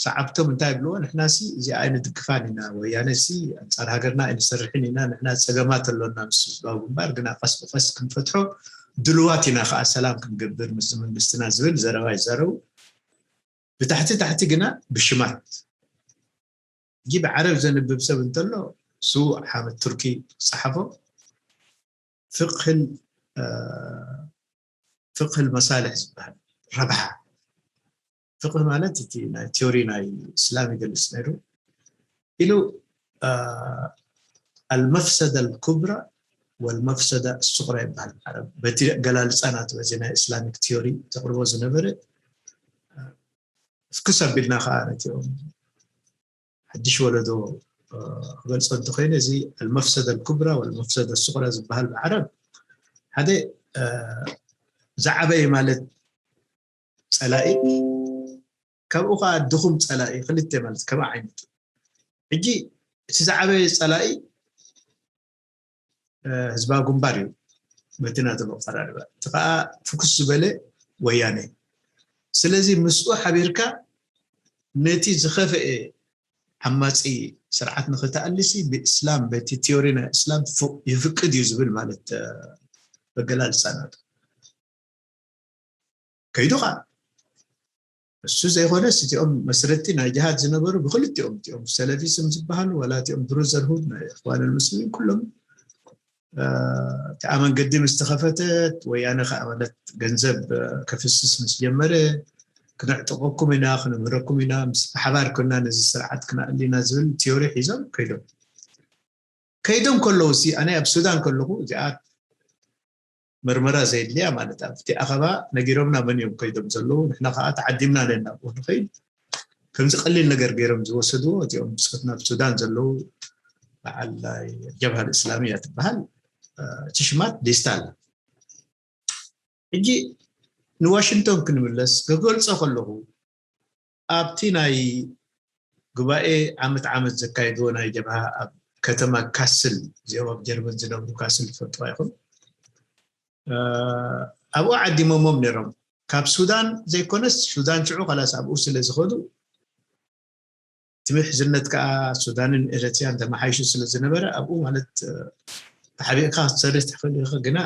ሰዓብቶም እንታይ ይብልዎ? ንሕና ሲ እዚኣ ኣይንድግፋን ኢና፣ ወያነ ሲ ኣንጻር ሃገርና ኣይንሰርሕን ኢና፣ ንሕና ጸገማት ኣሎና ምስ ህዝባዊ ግንባር፣ ግና ቀስ ብቀስ ክንፈትሖ ድልዋት ኢና፣ ከዓ ሰላም ክንገብር ምስ መንግስትና ዝብል ዘረባ ይዛረቡ። ብታሕቲ ታሕቲ ግና ብሽማት ሕጂ ብዓረብ ዘንብብ ሰብ እንተሎ ስዉእ ሓመድ ቱርኪ ዝጸሓፎ ፍቅህል ፍቅህል መሳልሕ ዝበሃል ረብሓ ፍቅህ ማለት እቲ ናይ ቲዮሪ ናይ እስላም ይገልጽ ነይሩ ኢሉ ኣልመፍሰደ ኣልኩብራ ወልመፍሰደ ሱቅራ ይበሃል ዓረብ በቲ ገላልፃ ናቱ በዚ ናይ እስላሚክ ቲዮሪ ዘቅርቦ ዝነበረ ክሰብ ኢልና ከዓ ነቲኦም ሓድሽ ወለዶ ክገልፆ እንተኮይነ እዚ ኣልመፍሰደ ኣልኩብራ ወልመፍሰደ ሱቅራ ዝበሃል ብዓረብ ሓደ ዝዓበየ ማለት ፀላኢ ካብኡ ከዓ ድኹም ፀላኢ ክልተ ማለት ከመ ዓይነት ሕጂ እቲ ዝዓበየ ፀላኢ ህዝባዊ ግንባር እዩ በቲ ናቶም ኣቀራርባ እቲ ከዓ ፍኩስ ዝበለ ወያነ ስለዚ ምስኡ ሓቢርካ ነቲ ዝኸፍአ ዓማፂ ስርዓት ንክተኣልሲ ብእስላም በቲ ቲዮሪ ናይ እስላም ይፍቅድ እዩ ዝብል ማለት መገላልፃ ናቱ ከይዱ ከዓ እሱ ዘይኮነስ እቲኦም መስረቲ ናይ ጅሃድ ዝነበሩ ብክልቲኦም እቲኦም ሰለፊስም ዝበሃሉ ዋላ እቲኦም ብሩዘርሁድ ናይ እኽዋን ልሙስሊሚን ኩሎም እቲኣ መንገዲ ምስ ተኸፈተት ወያነ ከዓ ማለት ገንዘብ ከፍስስ ምስ ጀመረ ክነዕጥቀኩም ኢና ክነምህረኩም ኢና ምስ ብሓባር ኮና ነዚ ስርዓት ክነኣሊ ኢና ዝብል ቲዮሪ ሒዞም ከይዶም ከይዶም ከለዉ ሲ ኣነ ኣብ ሱዳን ከለኹ እዚኣ መርመራ ዘየድልያ ማለት ኣብቲ ኣኸባ ነጊሮምና መን እዮም ከይዶም ዘለዉ ንሕና ከዓ ተዓዲምና ነና ንኸይድ ከምዚ ቀሊል ነገር ገይሮም ዝወሰድዎ እቲኦም ብፆት ናብ ሱዳን ዘለዉ በዓል ጀብሃ እስላሚያ ትበሃል እቲ ሽማት ሊስታ ኣላ ሕጂ ንዋሽንግቶን ክንምለስ ክገልፆ ከለኹ ኣብቲ ናይ ጉባኤ ዓመት ዓመት ዘካየድዎ ናይ ጀብሃ ኣብ ከተማ ካስል እዚኦም ኣብ ጀርመን ዝነብሩ ካስል ትፈልጥዋ ይኹም ኣብኡ ዓዲሞሞም ነይሮም ካብ ሱዳን ዘይኮነስ ሱዳን ሽዑ ካላስ ኣብኡ ስለ ዝኸዱ እቲ ምሕዝነት ከዓ ሱዳንን ኤረትያን ተመሓይሹ ስለ ዝነበረ ኣብኡ ማለት ተሓቢእካ ክትሰርሕ ትኽእል ኢኻ ግና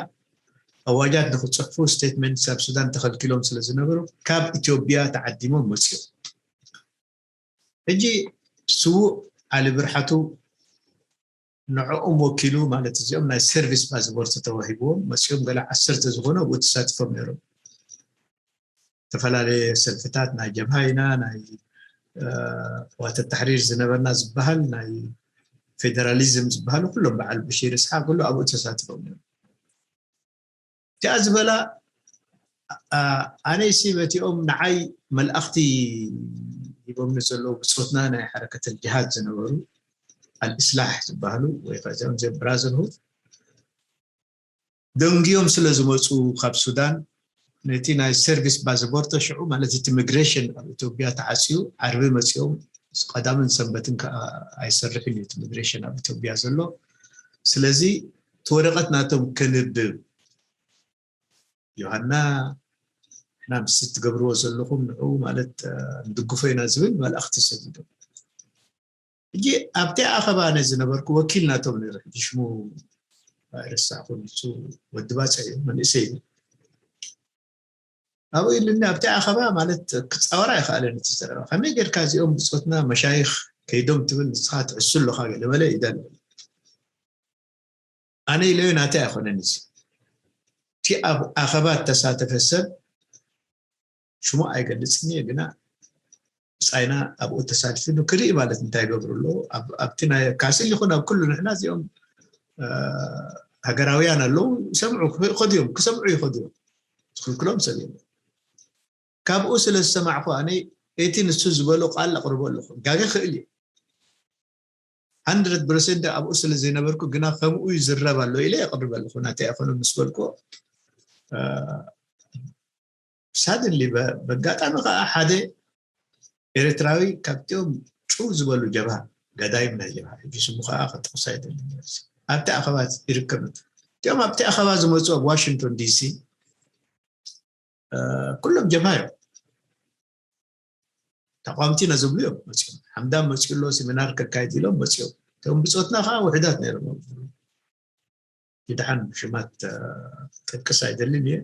ኣዋጃት ንክፅሕፉ ስቴትመንት ኣብ ሱዳን ተኸልኪሎም ስለ ዝነበሩ ካብ ኢትዮጵያ ተዓዲሞም መፅኦም ሕጂ ስዉእ ዓሊ ብርሓቱ ንዕኦም ወኪሉ ማለት እዚኦም ናይ ሰርቪስ ፓስፖርት ተዋሂብዎም መፅኦም ገለ ዓሰርተ ዝኾኑ ኣብኡ ተሳትፎም ነይሮም ዝተፈላለየ ሰልፍታት ናይ ጀብሃ ኢና ናይ ዋተ ተሕሪር ዝነበርና ዝበሃል ናይ ፌደራሊዝም ዝበሃሉ ኩሎም በዓል በሺር እስሓቅ ኩሉ ኣብኡ ተሳትፎም ነይሮም እቲኣ ዝበላ ኣነይሲ በቲኦም ንዓይ መልኣኽቲ ሂቦምኒ ዘለዉ ብፆትና ናይ ሓረከት ጅሃድ ዝነበሩ ኣልእስላሕ ዝበሃሉ ወይ ከዚኦም ዘ ብራዘርሁድ ደንግዮም ስለ ዝመፁ ካብ ሱዳን ነቲ ናይ ሰርቪስ ፓስፖርት ሽዑ ማለት እቲ ሚግሬሽን ኣብ ኢትዮጵያ ተዓፅዩ ዓርቢ መፂኦም ቀዳምን ሰንበትን ከዓ ኣይሰርሕን እዩ እቲ ሚግሬሽን ኣብ ኢትዮጵያ ዘሎ ስለዚ እቲ ወረቀት ናቶም ከንብብ ዮሃና ሕና ምስ ትገብርዎ ዘለኹም ንዑ ማለት ንድግፎ ኢና ዝብል መልእኽቲ ሰዲዶም ሕጂ ኣብቲ ኣኸባ ነ ዝነበርኩ ወኪል ናቶም ነይሩ ሕጂ ሽሙ ኣይረሳዕኩ ንሱ ወዲ ባፅዕ እዩ መንእሰይ እዩ ኣብኡ ኢሉኒ ኣብቲ ኣኸባ ማለት ክፃወራ ይኽኣለን እቲ ዘረባ ከመይ ጌርካ እዚኦም ብፆትና መሻይኽ ከይዶም ትብል ንስኻ ትዕሱ ኣለኻ ገለመለ ይደል ኣነ ኢለዮ ናተይ ኣይኮነን እዚ እቲ ኣብ ኣኸባ እተሳተፈ ሰብ ሽሙ ኣይገልፅን እየ ግና ብፃይና ኣብኡ ተሳቲፉ ክርኢ ማለት እንታይ ይገብሩ ኣለዉ ኣብቲ ናይ ካስል ይኹን ኣብ ኩሉ ንሕና እዚኦም ሃገራውያን ኣለዉ ይሰምዑ ይኸዱ እዮም ክሰምዑ ይኸዱ እዮም ዝክልክሎም ሰብ የለን ካብኡ ስለ ዝሰማዕኩ ኣነ እቲ ንሱ ዝበሎ ቃል ኣቕርቦ ኣለኹ ጋገ ክእል እዩ ሃንድረድ ፐርሰንት ኣብኡ ስለ ዘይነበርኩ ግና ከምኡ ይዝረብ ኣሎ ኢለ የቕርብ ኣለኹ ናተይ ኣይኮነ ምስ በልኩ ሳድንሊ በጋጣሚ ከዓ ሓደ ኤርትራዊ ካብቲኦም ጭው ዝበሉ ጀብሃ ገዳይም ናይ ጀብሃ ሕጂ ስሙ ከዓ ከጠቅሳ ይደሊ ኣብቲ ኣኸባ ይርከብ እቲኦም ኣብቲ ኣኸባ ዝመፁ ኣብ ዋሽንግቶን ዲሲ ኩሎም ጀብሃ እዮም። ተቃወምቲ ኢና ዝብሉ እዮም መፅኦም። ሓምዳን መፅኡ ኣሎ፣ ሴሚናር ከካይድ ኢሎም መፅኦም። እቶም ብፆትና ከዓ ውሕዳት ነይሮም። ይድሓን ሽማት ጠቅስ ኣይደልን እየ።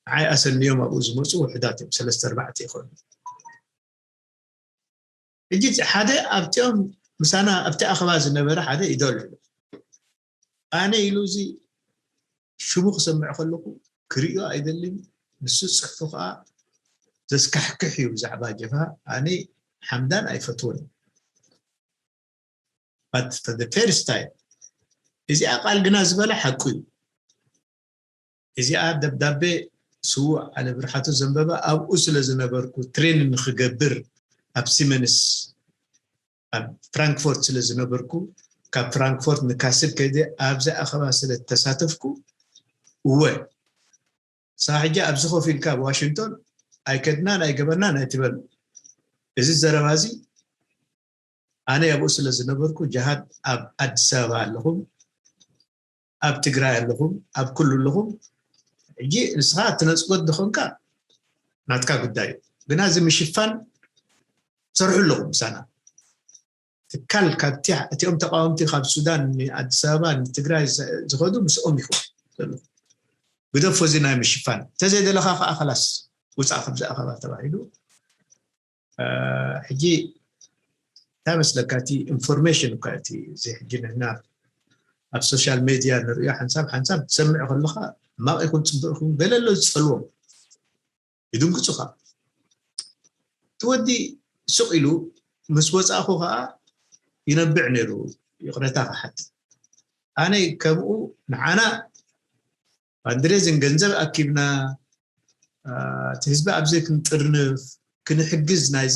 ዓይ ኣሰንዮም ኣብኡ ዝመፁ ውሕዳት እዮም፣ ሰለስተ ኣርባዕተ ይኾኑ። ሕጂ ሓደ ኣብቲኦም ምሳና ኣብቲ ኣኸባ ዝነበረ ሓደ ይደልዑ ኣነ ኢሉ እዚ ሽሙ ክሰምዕ ከለኩ ክርእዮ ኣይደልን። ንሱ ፅሕፉ ከዓ ዘስካሕክሕ እዩ ብዛዕባ ጀብሃ። ኣነ ሓምዳን ኣይፈትወን። But for the first time እዚኣ ቃል ግና ዝበለ ሓቁ እዩ። እዚኣ ደብዳቤ ስዉእ ዓለ ብርሓቱ ዘንበበ ኣብኡ ስለ ዝነበርኩ ትሬን ንክገብር ኣብ ሲመንስ ኣብ ፍራንክፎርት ስለ ዝነበርኩ ካብ ፍራንክፎርት ንካስል ከይደ ኣብዚ ኣኸባ ስለ ተሳተፍኩ እወ ንስኻ ሕጂ ኣብዚ ኮፍ ኢልካ ኣብ ዋሽንግቶን ኣይከድናን ኣይገበርናን ኣይትበል። እዚ ዘረባ እዚ ኣነ ኣብኡ ስለ ዝነበርኩ ጀሃድ ኣብ ኣዲስ ኣበባ ኣለኹም፣ ኣብ ትግራይ ኣለኹም፣ ኣብ ኩሉ ኣለኹም። ሕጂ ንስኻ እትነፅጎት ዝኾንካ ናትካ ጉዳይ እዩ። ግና እዚ ምሽፋን ሰርሑ ኣለኹም ምሳና። ትካል ካብቲ እቲኦም ተቃወምቲ ካብ ሱዳን ንኣዲስ ኣበባ ንትግራይ ዝኸዱ ምስኦም ይኹን ዘሎ ግደፎ እዚ ናይ ምሽፋን እንተዘይደለካ ከዓ ከላስ ውፃእ ካብዚ ኣኸባ ተባሂሉ። ሕጂ እንታይ መስለካ እቲ ኢንፎርሜሽን እኳ እቲ እዚ ሕጂ ንሕና ኣብ ሶሻል ሜድያ ንሪኦ ሓንሳብ ሓንሳብ ትሰምዕ ከለካ ማቕ ይኹን ፅቡቅ ይኹን ገለ ኣሎ ዝፀልዎም ይድንግፁኻ። እቲ ወዲ ስቕ ኢሉ ምስ ወፃእኹ ከዓ ይነብዕ ነይሩ ይቕረታ ክሓት ኣነ ከምኡ ንዓና ፋንድሬዝን ገንዘብ ኣኪብና እቲ ህዝቢ ኣብዚ ክንጥርንፍ ክንሕግዝ ናይዚ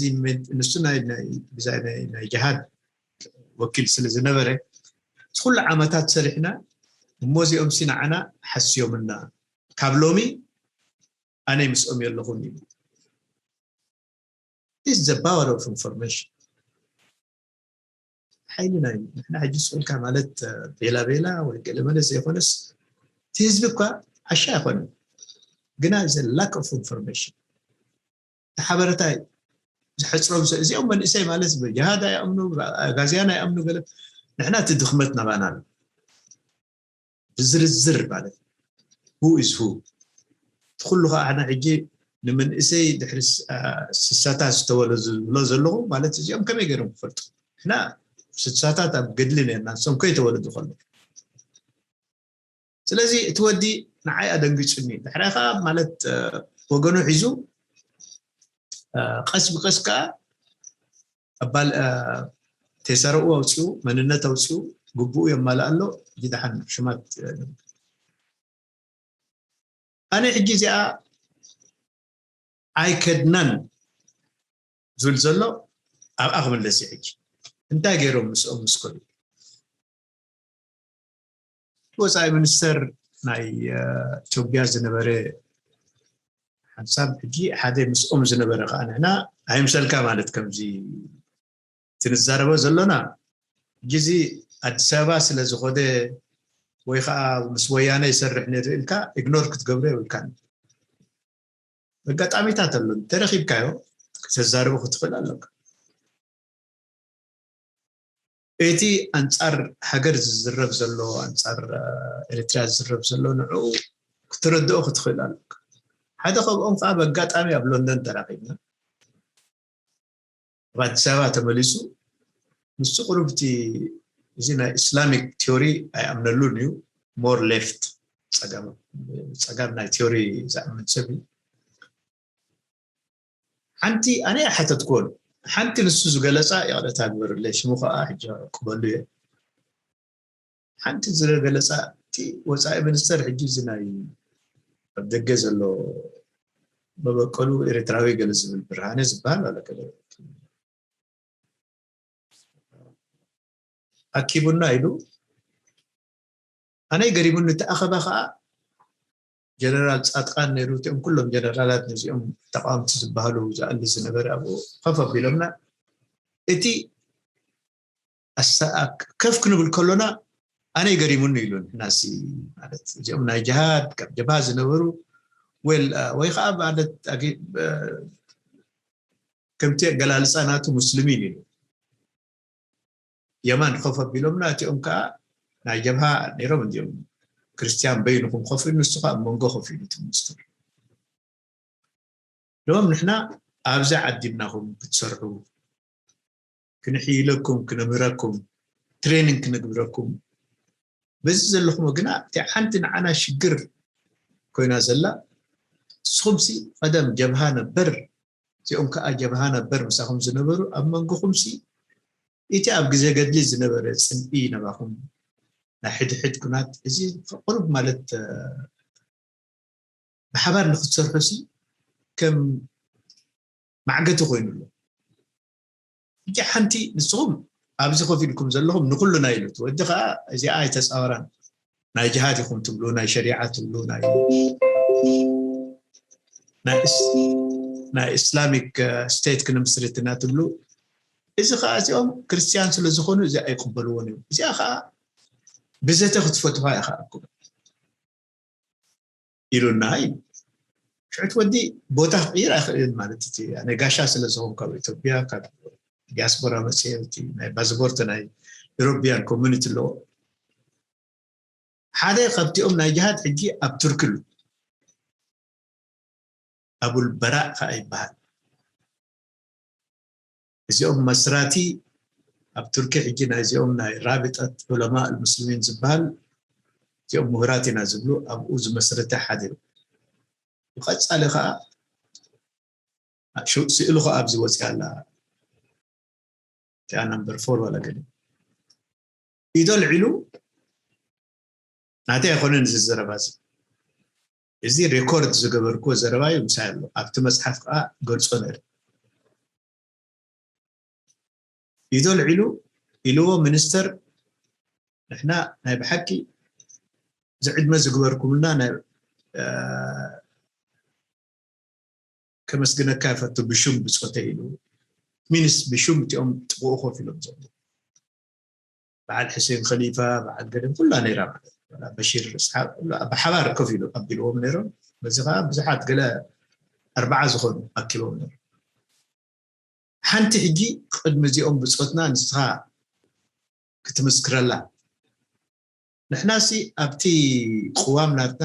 ንሱ ናይ ጅሃድ ወኪል ስለ ዝነበረ እቲ ኩሉ ዓመታት ሰሪሕና እሞ እዚኦም ሲ ንዓና ሓስዮምና ካብ ሎሚ ኣነ ምስኦም የለኹን ይብል is the power of information ሓይሊ ናይ ንሕና ሕጂ ስቁልካ ማለት ቤላ ቤላ ወይ ገለመለ ዘይኮነስ እቲ ህዝቢ እኳ ዓሻ ኣይኮነን ግና is lack of information ሓበረታ እዩ ዝሕፅሮም እዚኦም መንእሰይ ማለት ጀሃድ ኣይኣምኑ ጋዝያን ኣይኣምኑ ገለ ንሕና እቲ ድኽመት ናባና ኣሎ ብዝርዝር ማለት who is who እቲ ኩሉ ከዓ ሕና ሕጂ ንምንእሰይ ድሕሪ ስሳታት ዝተወለዱ ዝብሎ ዘለኹ ማለት እዚኦም ከመይ ገይሮም ክፈልጡ ንሕና ስሳታት ኣብ ገድሊ ነርና ንሶም ከይተወለዱ ከሎ ስለዚ እቲ ወዲ ንዓይ ኣደንጊፁኒ ድሕራይ ከዓ ማለት ወገኑ ሒዙ ቀስ ብቀስ ከዓ ኣባል ቴሳረኡ ኣውፅኡ መንነት ኣውፅኡ ግቡኡ የማልእ ኣሎ ጅድሓን ሽማት ኣነ ሕጂ እዚኣ ኣይከድናን ዝብል ዘሎ ኣብኣ ክምለስ ሕጂ እንታይ ገይሮም ምስኦም ምስ ከዱ ወፃኢ ሚኒስተር ናይ ኢትዮጵያ ዝነበረ ሓንሳብ ሕጂ ሓደ ምስኦም ዝነበረ ከዓ ንሕና ኣይምሰልካ ማለት ከምዚ ትንዛረቦ ዘሎና ሕጂ እዚ ኣዲስ ኣበባ ስለ ዝኮደ ወይ ከዓ ምስ ወያነ ይሰርሕ ነይሩ ኢልካ ኢግኖር ክትገብሮ የብልካን ኣጋጣሚታት ኣሎ ተረኪብካዮ ክተዛርቦ ክትኽእል ኣለካ እቲ ኣንፃር ሃገር ዝዝረብ ዘሎ ኣንፃር ኤርትራ ዝዝረብ ዘሎ ንዕኡ ክትረድኦ ክትኽእል ኣለካ ሓደ ከምኦም ከዓ በጋጣሚ ኣብ ሎንደን ተራኺብና ኣብ ኣዲስ ኣበባ ተመሊሱ ንሱ ቁሩብ እቲ እዚ ናይ ኢስላሚክ ቲዮሪ ኣይኣምነሉን እዩ more left ፀጋም ናይ ቲዮሪ ዝኣምን ሰብ እዩ ሓንቲ ኣነ ኣይሓተትክዎን ሓንቲ ንሱ ዝገለፃ ይቕረታ ግበርለይ ሽሙ ከዓ ሕጂ ቅበሉ እየ ሓንቲ ዝገለፃ እቲ ወፃኢ ሚኒስተር ሕጂ እዚ ናይ ኣብ ደገ ዘሎ መበቀሉ ኤርትራዊ ገለ ዝብል ብርሃነ ዝበሃል ኣሎ ኣኪቡና ኢሉ ኣነ ገሪሙኒ እቲ ኣኸባ ከዓ ጀነራል ፃጥቃን ነይሩ እቲኦም ኩሎም ጀነራላት ነዚኦም ተቃወምቲ ዝበሃሉ ዝኣሊ ዝነበረ ኣብኡ ከፍ ኣቢሎምና እቲ ከፍ ክንብል ከሎና ኣነ ገሪሙኒ ኢሉ ንሕናሲ ማለት እዚኦም ናይ ጅሃድ ካብ ጀብሃ ዝነበሩ ወል ወይ ከዓ ማለት ከምቲ ኣገላልፃ ናቱ ሙስሊሚን ኢሉ የማን ኮፍ ኣቢሎምና፣ እቲኦም ከዓ ናይ ጀብሃ ነይሮም። እንዲኦም ክርስቲያን በይንኹም ኮፍ ኢሉ፣ ንሱ ከዓ ኣብ መንጎ ኮፍ ኢሉ እቲ ሚኒስትር። ሎም ንሕና ኣብዚ ዓዲምናኹም ክትሰርሑ፣ ክንሕይለኩም፣ ክነምህረኩም፣ ትሬኒንግ ክንግብረኩም፣ በዚ ዘለኹም ግና እቲ ሓንቲ ንዓና ሽግር ኮይና ዘላ፣ ንስኹምሲ ቀደም ጀብሃ ነበር፣ እዚኦም ከዓ ጀብሃ ነበር ምሳኹም ዝነበሩ፣ ኣብ መንጎኹምሲ እቲ ኣብ ግዜ ገድሊ ዝነበረ ፅልኢ ነባኹም ናይ ሕድሕድ ኩናት እዚ ቁሩብ ማለት ብሓባር ንክትሰርሑ ሲ ከም ማዕገቲ ኮይኑ ኣሎ። ሕጂ ሓንቲ ንስኹም ኣብዚ ኮፍ ኢልኩም ዘለኹም ንኩልና ኢሉ እቲ ወዲ ከዓ እዚኣ ኣይተፃወራን። ናይ ጅሃድ ኢኹም ትብሉ፣ ናይ ሸሪዓ ትብሉ፣ ናይ ናይ እስ- ናይ ኢስላሚክ ስቴት ክንምስርት ኢና ትብሉ። እዚ ከዓ እዚኦም ክርስቲያን ስለ ዝኾኑ እዚ ኣይቅበልዎን እዮም። እዚኣ ከዓ ብዘተ ክትፈትዋ ኢኻ እኮ ኢሉና እዩ። ሽዑ እቲ ወዲ ቦታ ክቅይር ኣይኽእልን ማለት እቲ ኣነ ጋሻ ስለ ዝኾንኩ ካብ ኢትዮጵያ ካብ ዲያስፖራ መፅኤ እቲ ናይ ፓስፖርት ናይ ኢሮፒያን ኮሚኒቲ ኣለዎ። ሓደ ካብቲኦም ናይ ጅሃድ ሕጂ ኣብ ቱርኪ ኣሎ። ኣቡል በራእ ከዓ ይበሃል። እዚኦም መስራቲ ኣብ ቱርኪ ሕጂ ናይዚኦም ናይ ራቢጠት ዑለማ ልሙስሊሚን ዝበሃል እዚኦም ምሁራት ኢና ዝብሉ ኣብኡ ዝመስረተ ሓደ እዩ። ብቐፃሊ ከዓ ሽው- ስእሉ ከዓ ኣብዚ ወፂኣ ኣላ። እቲኣ ናምበር ፎር ዋላ ገለ ኢዶ ልዒሉ ናተይ ኣይኮነን እዚ ዘረባ እዚ። እዚ ሬኮርድ ዝገበርኩዎ ዘረባ እዩ፣ ምሳይ ኣሎ። ኣብቲ መፅሓፍ ከዓ ገልፆ ነይሩ። ኢዶ ልዒሉ ኢልዎ ሚኒስተር፣ ንሕና ናይ ብሓቂ ዝዕድመ ዝግበርኩምልና ናይ ከመስግነካ ይፈቱ ብሹም ብፆተ ኢሉ ሚኒስ ብሹም እቲኦም ጥቕኡ ኮፍ ኢሎም ዘሎ በዓል ሕሴን ከሊፋ በዓል ገደም ኩላ ነይራ ማለት እዩ። በዓል በሺር እስሓቅ ኩላ ብሓባር ኮፍ ኢሉ ኣቢልዎም ነይሮም። በዚ ከዓ ብዙሓት ገለ ኣርባዓ ዝኾኑ ኣኪቦም ነይሮም። ሓንቲ ሕጂ ቅድሚ እዚኦም ብፆትና ንስኻ ክትምስክረላ ንሕናሲ ኣብቲ ቅዋም ናትና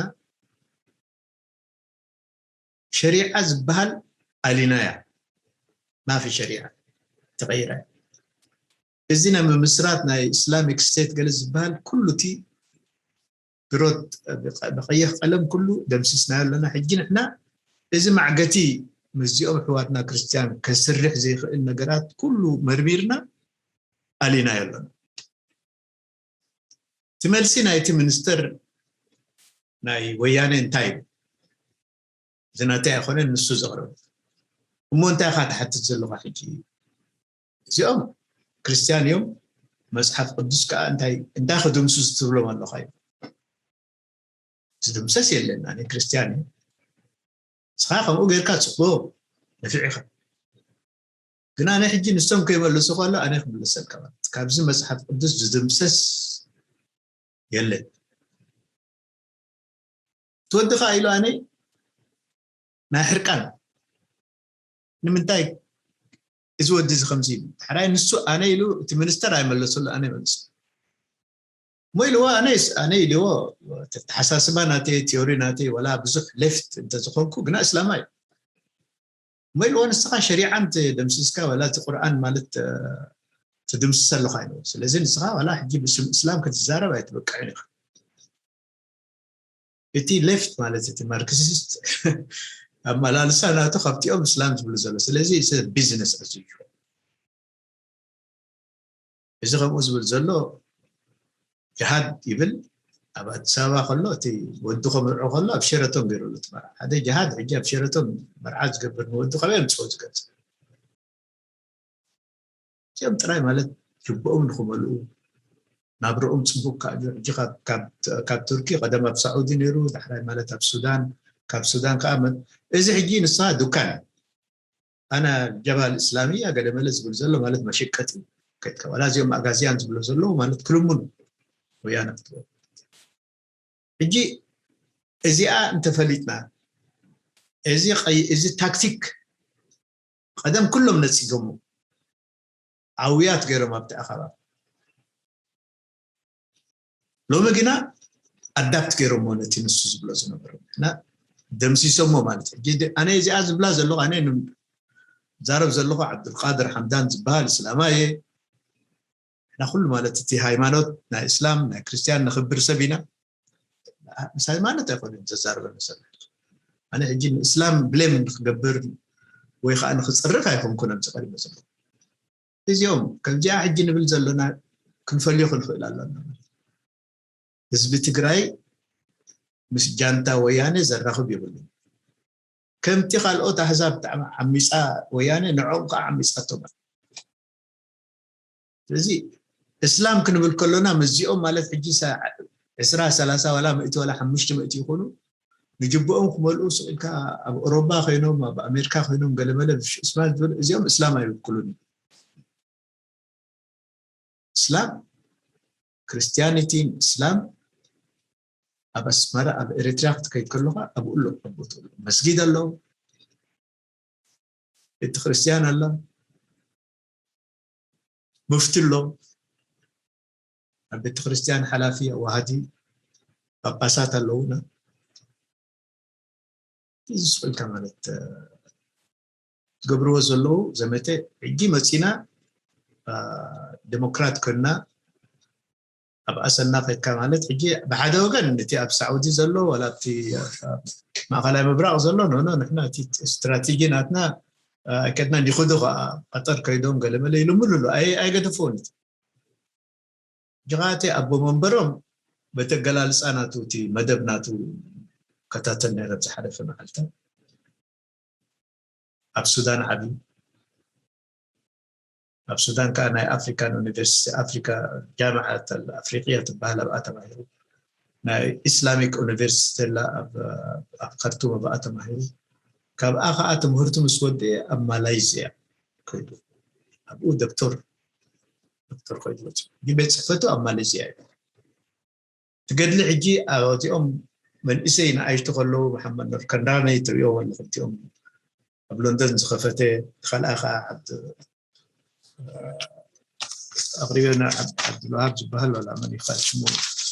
ሸሪዓ ዝበሃል ኣሊናያ ማፊ ሸሪዓ ተቐይራ። እዚ ናይ ምምስራት ናይ ኢስላሚክ ስቴት ገለ ዝበሃል ኩሉ እቲ ብሮት ብቀይሕ ቀለም ኩሉ ደምሲስናዮ ኣለና። ሕጂ ንሕና እዚ ማዕገቲ ምስዚኦም ኣሕዋትና ክርስትያን ከስርሕ ዘይኽእል ነገራት ኩሉ መርሚርና ኣሊናዮ ኣለና። እቲ መልሲ ናይቲ ሚኒስተር ናይ ወያነ እንታይ እዩ? እዚ ናተይ ኣይኮነን፣ ንሱ ዘቕረቡ። እሞ እንታይ ኢኻ ትሓትት ዘለኻ ሕጂ? እዚኦም ክርስትያን እዮም፣ መፅሓፍ ቅዱስ ከዓ እንታይ እንታይ ክድምስሱ ትብሎም ኣለኻ እዩ። ዝድምሰስ የለን፣ ኣነ ክርስትያን እዩ። ንስኻ ከምኡ ጌርካ ፅቡቕ ንፍዕ ኢኻ። ግን ኣነ ሕጂ ንሶም ከይመልሱ ከሎ ኣነ ክምልሰልካ ማለት ካብዚ መፅሓፍ ቅዱስ ዝድምሰስ የለን። ትወዲ ከዓ ኢሉ ኣነ ናይ ሕርቃን ንምንታይ እዚ ወዲ እዚ ከምዚ ኢሉ ሓራይ ንሱ ኣነ ኢሉ እቲ ሚኒስተር ኣይመለሰሉ ኣነ ይመልሱ እሞ ኢልዎ ኣነ ኣነ ኢልዎ ተሓሳስባ ናተይ ቲዮሪ ናተይ ወላ ብዙሕ ሌፍት እንተዝኾንኩ ግና እስላማ እዩ እሞ ኢልዎ ንስኻ ሸሪዓን ደምሲስካ ወላ እቲ ቁርኣን ማለት ትድምስስ ኣለኻ ኢልዎ ስለዚ ንስኻ ወላ ሕጂ ብስም እስላም ክትዛረብ ኣይትበቅዕን ኢኻ እቲ ሌፍት ማለት እቲ ማርክሲስት ኣመላልሳ ናቱ ካብቲኦም እስላም ዝብሉ ዘሎ ስለዚ ቢዝነስ ኣዝዩ እዚ ከምኡ ዝብል ዘሎ ጅሃድ ይብል ኣብ ኣዲስ ኣበባ ከሎ እቲ ወዲ ከምርዖ ከሎ ኣብ ሸረቶን ገይሩሉ ትመርዓ ሓደ ጅሃድ ሕጂ ኣብ ሸረቶን መርዓ ዝገብር ንወዲ ከበይ ኣምፅኦ ዝገልፅ እዚኦም ጥራይ ማለት ልብኦም ንክመልኡ ናብረኦም ፅቡቅ ካብ ቱርኪ ቀደም ኣብ ሳዑዲ ነይሩ ዳሕራይ ማለት ኣብ ሱዳን ካብ ሱዳን ከዓ እዚ ሕጂ ንስኻ ዱካን ኣና ጀባል እስላሚያ ገለ መለ ዝብል ዘሎ ማለት መሸቀጢ ከይትካ ዋላ እዚኦም ኣጋዝያን ዝብሎ ዘለዉ ማለት ክልምኑ ወያነ ክትበል ሕጂ እዚኣ እንተፈሊጥና እዚ ቀይ- እዚ ታክቲክ ቀደም ኩሎም ነፂጎሞ፣ ኣውያት ገይሮም ኣብቲ ኣኸባ። ሎሚ ግና ኣዳፕት ገይሮሞ ነቲ ንሱ ዝብሎ ዝነበረ እና ደምሲሶሞ ማለት እዩ። ሕጂ ኣነ እዚኣ ዝብላ ዘለኹ፣ ኣነ ዛረብ ዘለኹ ዓብዱልቃድር ሓምዳን ዝበሃል እስላማየ። እና ኩሉ ማለት እቲ ሃይማኖት ናይ እስላም ናይ ክርስቲያን ንኽብር ሰብ ኢና። ምስ ሃይማኖት ኣይኮነን ዘዛርበኒ ዘሎ። ኣነ ሕጂ ንእስላም ብሌም ንክገብር ወይ ከዓ ንክፅርፍ ኣይኮንኩን ኣብዚ ቀሪበ ዘሎ። እዚኦም ከምዚኣ ሕጂ ንብል ዘለና ክንፈልዮ ክንኽእል ኣለና። ህዝቢ ትግራይ ምስ ጃንታ ወያነ ዘራኽብ የብሉን። ከምቲ ካልኦት ኣህዛብ ዓሚፃ ወያነ ንዕኦም ከዓ ዓሚፃቶም። ስለዚ እስላም ክንብል ከሎና ምስዚኦም ማለት ሕጂ ዕስራ ሰላሳ ዋላ ምእቲ ዋላ ሓሙሽተ ምእቲ ይኾኑ ንጅብኦም ክመልኡ ስቕ ኢልካ ኣብ ኦሮባ ኮይኖም ኣብ ኣሜሪካ ኮይኖም ገለመለ እስላም ዝበሉ እዚኦም እስላም ኣይውክሉን። እስላም ክርስቲያኒቲ እስላም ኣብ ኣስመራ ኣብ ኤርትራ ክትከይድ ከለካ ኣብኡ ኣሎ ኣቦት መስጊድ ኣሎ ቤተ ክርስቲያን ኣሎ ሙፍቲ ኣሎ ኣብ ቤተ ክርስቲያን ሓላፊ ዋሃዲ ጳጳሳት ኣለውና እዚ ስልካ ማለት ዝገብርዎ ዘለዉ ዘመተ ሕጂ መፂና ዴሞክራት ኮይና ኣብ ኣሰና ከድካ ማለት ሕጂ ብሓደ ወገን እቲ ኣብ ሳዑዲ ዘሎ ዋላ ኣብቲ ማእኸላይ ምብራቕ ዘሎ ኖኖ ንሕና እቲ ስትራቴጂ ናትና ኣይከድና ይኹዱ ከዓ ቀጠር ከይዶም ገለመለ ኢሉ ምሉሉ ኣይገደፍዎን እቲ ጅቓቲ ኣቦ መንበሮም በተገላልፃ ናቱ እቲ መደብ ናቱ ከታተል ነረ ዝሓለፈ መዓልታ ኣብ ሱዳን ዓብዩ ኣብ ሱዳን ከዓ ናይ ኣፍሪካን ዩኒቨርሲቲ ኣፍሪካ ጃምዓት ኣፍሪቅያ ትበሃል ኣብኣ ተማሂሩ ናይ ኢስላሚክ ዩኒቨርሲቲ ላ ኣብ ካርቱም ኣብኣ ተማሂሩ ካብኣ ከዓ ትምህርቱ ምስ ወደ ኣብ ማላይዝያ ከይዱ ኣብኡ ዶክተር ዶክተር ከይዱ ወፂኡ ቤት ፅሕፈቱ ኣብ ማላይዝያ እዩ ትገድሊ ሕጂ ኣብዚኦም መንእሰይ ንኣሽቱ ከለዉ መሓመድ ኑር ከንዳመይ ትሪኦ ወለ ክልቲኦም ኣብ ሎንደን ዝኸፈተ ካልኣ ከዓ ዓብድ ኣቅሪበና ዓብድልዋሃብ ዝበሃል ዋላ መን ይካ ሽሙ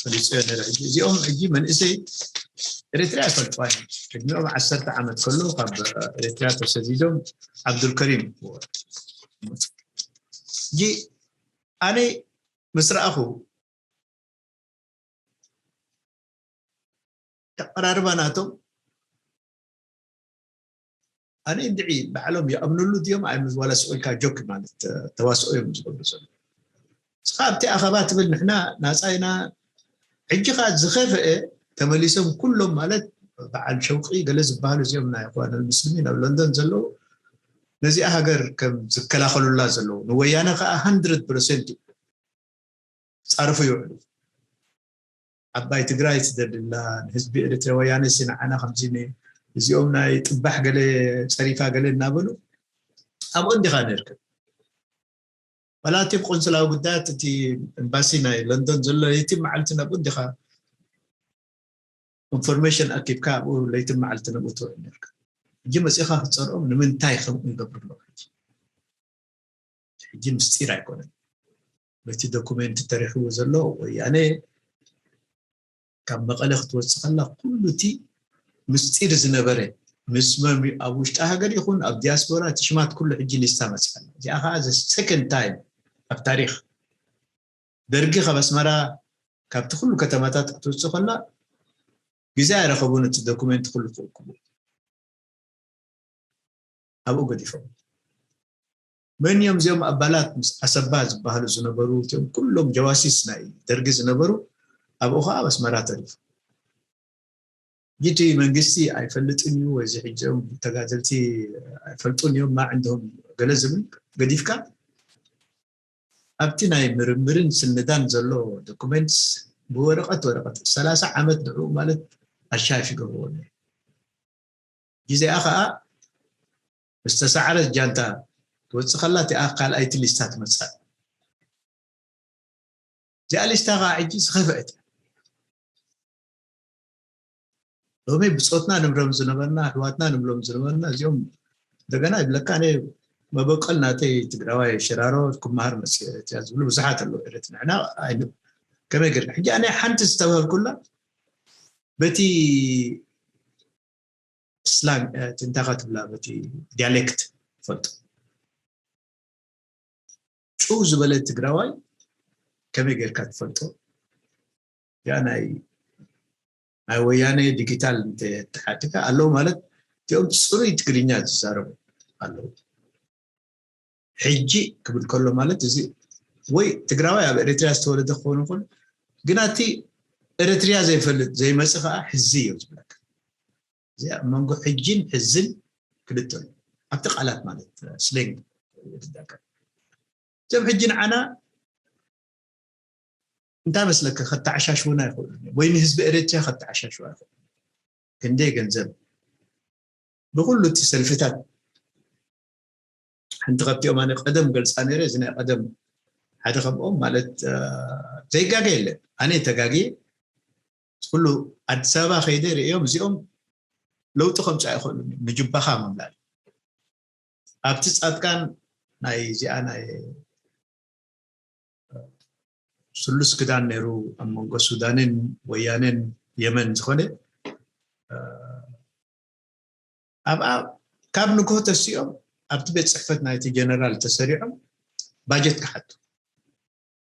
ፈሊፅዮ ነረ ሕጂ እዚኦም ሕጂ መንእሰይ ኤርትራ ይፈልጥዋ እዮም ዕድሚኦም ዓሰርተ ዓመት ከለዉ ካብ ኤርትራ ተሰዲዶም ዓብዱልከሪም ሕጂ ኣነ ምስ ረኣኹ ኣቀራርባ ናቶም ኣነ እንድዒ ባዕሎም ይኣምንሉ ድዮም ኣይምዝ ዋላ ስቕ ኢልካ ጆክ ማለት ተዋስኦ እዮም ዝገብሩ ዘሎ ንስኻ ኣብቲ ኣኸባ ትብል ንሕና ናፃ ኢና ሕጂ ከዓ ዝኸፍአ ተመሊሶም ኩሎም ማለት በዓል ሸውቂ ገለ ዝበሃሉ እዚኦም ናይ ኣኽዋን ምስልሚን ኣብ ለንደን ዘለዉ ነዚኣ ሃገር ከም ዝከላኸሉላ ዘለዉ ንወያነ ከዓ ሃንድረድ ፐርሰንት እዩ ፃርፉ ይውዕሉ ዓባይ ትግራይ ትደልላ ንህዝቢ ኤርትራ ወያነ ሲ ንዓና ከምዚ እዚኦም ናይ ጥባሕ ገለ ፀሪፋ ገለ እናበሉ ኣብኡ እንዲኻ ንርከብ ዋላ እቲ ቆንስላዊ ጉዳያት እቲ ኤምባሲ ናይ ለንደን ዘሎ ለይቲ መዓልቲ ናብኡ እንዲኻ ኢንፎርሜሽን ኣኪብካ ኣብኡ ለይቲ መዓልቲ ናብኡ ትውዕል ነርካ ሕጂ መፂኻ ክትፀርኦም ንምንታይ ከምኡ ይገብሩ ኣለዉ ሕጂ ምስጢር ኣይኮነን በቲ ዶኩሜንት ተረኪቡ ዘሎ ወያነ ካብ መቐለ ክትወፅእ ከላ ኩሉ እቲ ምስጢር ዝነበረ ምስ መን ኣብ ውሽጢ ሃገር ይኹን ኣብ ዲያስፖራ እቲ ሽማት ኩሉ ሕጂ ሊስታ መፅእ ከላ እዚኣ ከዓ the second time ኣብ ታሪክ ደርጊ ካብ ኣስመራ ካብቲ ኩሉ ከተማታት ክትወፅእ ከላ ግዜ ኣይረኸቡን እቲ ዶኩሜንት ኩሉ ክእክቡ ኣብኡ ገዲፎም መን እዮም እዚኦም ኣባላት ኣሰባ ዝበሃሉ ዝነበሩ እቲኦም ኩሎም ጀዋሲስ ናይ ደርጊ ዝነበሩ ኣብኡ ከዓ ኣብ ኣስመራ ተሪፉ ጊቲ መንግስቲ ኣይፈልጥን እዩ ወይ ሕጂ ተጋደልቲ ኣይፈልጡን እዮም ማ ዕንድሆም ገለ ዝብል ገዲፍካ ኣብቲ ናይ ምርምርን ስንዳን ዘሎ ዶኩመንትስ ብወረቐት ወረቐት ሰላሳ ዓመት ንዕኡ ማለት ኣሻይፍ ይገብርዎ ነይሩ ግዜኣ ከዓ ዝተሳዕረት ጃንታ ትወፅእ ከላ እቲኣ ካልኣይቲ ሊስታ ትመፅእ እዚኣ ሊስታ ከዓ ሕጂ ዝኸፍአት እያ ሎሚ ብፆትና ንብሎም ዝነበርና፣ ኣሕዋትና ንብሎም ዝነበርና እዚኦም እንደገና ይብለካ። ኣነ መበቀል ናተይ ትግራዋይ ሽራሮ ክመሃር መፅእ እያ ዝብሉ ብዙሓት ኣለዉ። ኤረት ንሕና ኣይን-፣ ከመይ ገርካ ሕጂ ኣነ ሓንቲ ዝተባህልኩላ በቲ ስላንግ፣ እ፣ ትንታኻ ትብላ በቲ ዲያሌክት ፈልጦ። ጭው ዝበለ ትግራዋይ ከመይ ጌርካ ትፈልጦ? ያ ናይ ናይ ወያነ ዲጂታል እንተተሓቲካ ኣለዉ ማለት እቲኦም ፅሩይ ትግርኛ ዝዛረቡ ኣለዉ። ሕጂ ክብል ከሎ ማለት እዚ ወይ ትግራዋይ ኣብ ኤሪትሪያ ዝተወለደ ክኸውን ይኽእል፣ ግና እቲ ኤሪትሪያ ዘይፈልጥ ዘይመጽእ ከዓ ሕዚ እዩ ዝብለካ። እዚኣ ኣብ መንጎ ሕጂን ሕዝን ክልተ ኣሎ። ኣብቲ ቃላት ማለት ስሌንግ ይትጠቀም። እዞም ሕጂ ንዓና እንታይ መስለካ ከተዓሻሽውና ይኽእሉ እዮም፣ ወይ ንህዝቢ ኤሪትሪያ ከተዓሻሽዋ ይኽእሉ እዮም። ክንደይ ገንዘብ ብኩሉ እቲ ሰልፍታት ሓንቲ ካብቲኦም ኣነ ቀደም ገልፃ ነይረ። እዚ ናይ ቀደም ሓደ ከምኦም ማለት እ፣ ዘይጋገ የለን። ኣነ ተጋግየ ኩሉ ኣዲስ ኣበባ ከይደ ርእዮም እዚኦም ለውጢ ከምፅእ ኣይኽእሉን እዮም ንጅባኻ ምምላል። ኣብቲ ፃድቃን ናይ እዚኣ ናይ ስሉስ ክዳን ነይሩ ኣብ መንጎ ሱዳንን ወያኔን የመን ዝኾነ እ፣ ኣብኣ ካብ ንግሆ ተሲኦም ኣብቲ ቤት ፅሕፈት ናይቲ ጀነራል ተሰሪዖም ባጀት ክሓቱ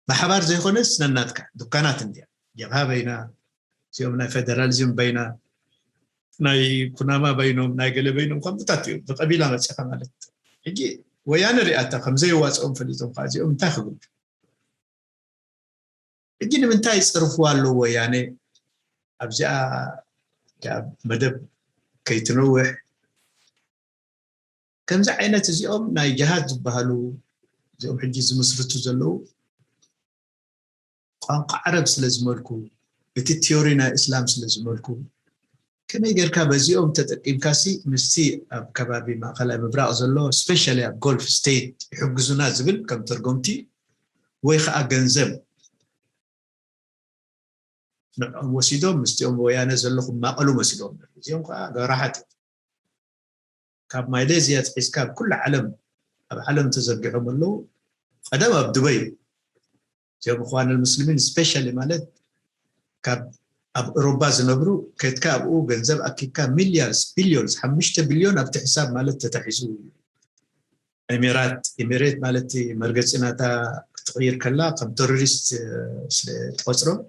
ብሓባር ዘይኮነስ ነናትካ ዱካናት እንድያ ጀብሃ በይና እዚኦም ናይ ፌደራሊዝም በይና ናይ ኩናማ በይኖም ናይ ገለ በይኖም ከምኡታት እዮም ብቀቢላ መፂኻ ማለት ሕጂ ወያነ ሪኣታ ከምዘይዋፅኦም ፈሊጦም ከዓ እዚኦም እንታይ ክብል ሕጂ ንምንታይ ይፅርፍዋ ኣለዉ ወያነ ኣብዚኣ ካብ መደብ ከይትነውሕ ከምዚ ዓይነት እዚኦም ናይ ጅሃድ ዝበሃሉ እዚኦም ሕጂ ዝምስርቱ ዘለዉ ቋንቋ ዓረብ ስለ ዝመልኩ እቲ ቲዮሪ ናይ እስላም ስለ ዝመልኩ ከመይ ጌርካ በዚኦም ተጠቂምካሲ ምስቲ ኣብ ከባቢ ማእኸላይ ምብራቕ ዘሎ ስፔሻሊ ኣብ ጎልፍ ስቴት ይሕግዙና ዝብል ከም ተርጎምቲ ወይ ከዓ ገንዘብ ንዕኦም ወሲዶም ምስቲኦም ወያነ ዘለኹም ማቐሉ መሲሎም እዚኦም ከዓ ገራሓት ካብ ማይሌዝያ ትሒዝካ ኣብ ኩሉ ዓለም ኣብ ዓለም ተዘርጊሖም ኣለዉ ቀደም ኣብ ዱበይ እዚኦም እኳን ልሙስሊሚን ስፔሻሊ ማለት ካብ ኣብ ኤሮባ ዝነብሩ ከድካ ኣብኡ ገንዘብ ኣኪብካ ሚሊያርስ ቢሊዮንስ ሓሙሽተ ቢሊዮን ኣብቲ ሕሳብ ማለት ተታሒዙ ኤሚራት ኤሚሬት ማለት መርገፂ ናታ ክትቕይር ከላ ከም ቴሮሪስት ስለ ትቆፅሮም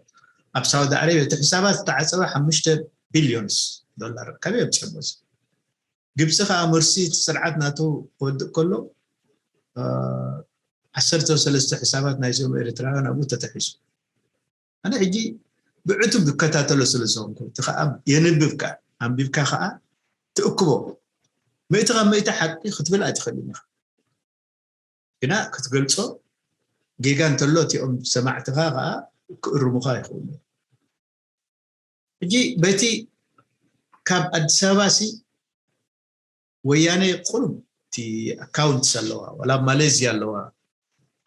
ኣብ ሳውዲ ዓረብ እቲ ሕሳባት ዝተዓፀበ ሓሙሽተ ቢሊዮንስ ዶላር ካበይ ኣምፅኦሞ እዚ ግብፂ ከዓ መርሲ እቲ ስርዓት ናቱ ክወድእ ከሎ ዓሰርተ ሰለስተ ሕሳባት ናይዚኦም ኤርትራውያን ኣብኡ ተተሒዙ ኣነ ሕጂ ብዕቱብ ዝከታተሎ ስለ ዝኾንኩ እቲ ከዓ የንብብ ከዓ ኣንቢብካ ከዓ ትእክቦ ምእቲ ካብ ምእቲ ሓቂ ክትብል ኣይትኽእልን ኢኻ ግና ክትገልፆ ጌጋ እንተሎ እቲኦም ሰማዕትኻ ከዓ ክእርሙኻ ይኽእሉ ሕጂ በቲ ካብ ኣዲስ ኣበባ ሲ ወያነ ቁሩብ እቲ ኣካውንትስ ኣለዋ ዋላ ኣብ ማሌዝያ ኣለዋ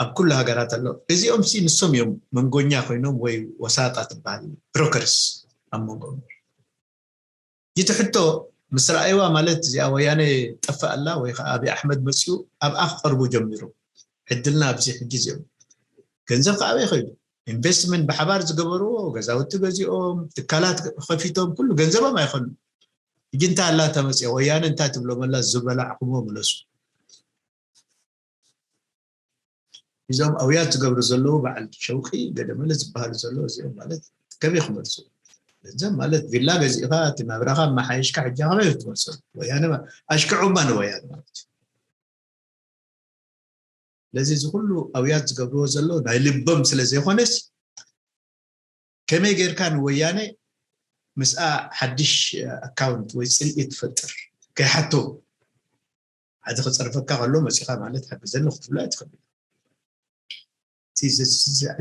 ኣብ ኩሉ ሃገራት ኣለዋ እዚኦም ሲ ንሶም እዮም መንጎኛ ኮይኖም ወይ ወሳጣ ትበሃል ብሮከርስ ኣብ መንጎ እቲ ሕቶ ምስ ረኣይዋ ማለት እዚኣ ወያነ ጠፍእ ኣላ ወይ ከዓ ኣብይ ኣሕመድ መፅኡ ኣብኣ ክቐርቡ ጀሚሩ ዕድልና ኣብዚ ሕጂ እዚኦም ገንዘብ ከዓ ኣበይ ከይዱ ኢንቨስትመንት ብሓባር ዝገበርዎ ገዛውቲ ገዚኦም ትካላት ከፊቶም ኩሉ ገንዘቦም ኣይኮኑ ሕጂ እንታይ ኣላ ተመፅኦ ወያነ እንታይ ትብሎም ኣላ ዝበላዕኩሞ ምለሱ እዞም ኣውያት ዝገብሩ ዘለዉ በዓል ሸውቂ ገደመለ ዝበሃሉ ዘለዉ እዚኦም ማለት ከመይ ክመልሱ ገንዘብ ማለት ቪላ ገዚእካ እቲ ናብራኻ መሓየሽካ ሕጂ ከመይ ትመልሰሉ ወያነ ኣሽክዑማ ንወያነ ማለት እዩ ስለዚ እዚ ኩሉ ኣውያት ዝገብርዎ ዘለዉ ናይ ልቦም ስለ ዘይኮነስ ከመይ ጌርካ ንወያነ ምስኣ ሓድሽ ኣካውንት ወይ ፅልኢ ትፈጥር ከይሓቶ ሓደ ክፀርፈካ ከሎ መፂኻ ማለት ሓግዘኒ ክትብሎ ኣይትኽእል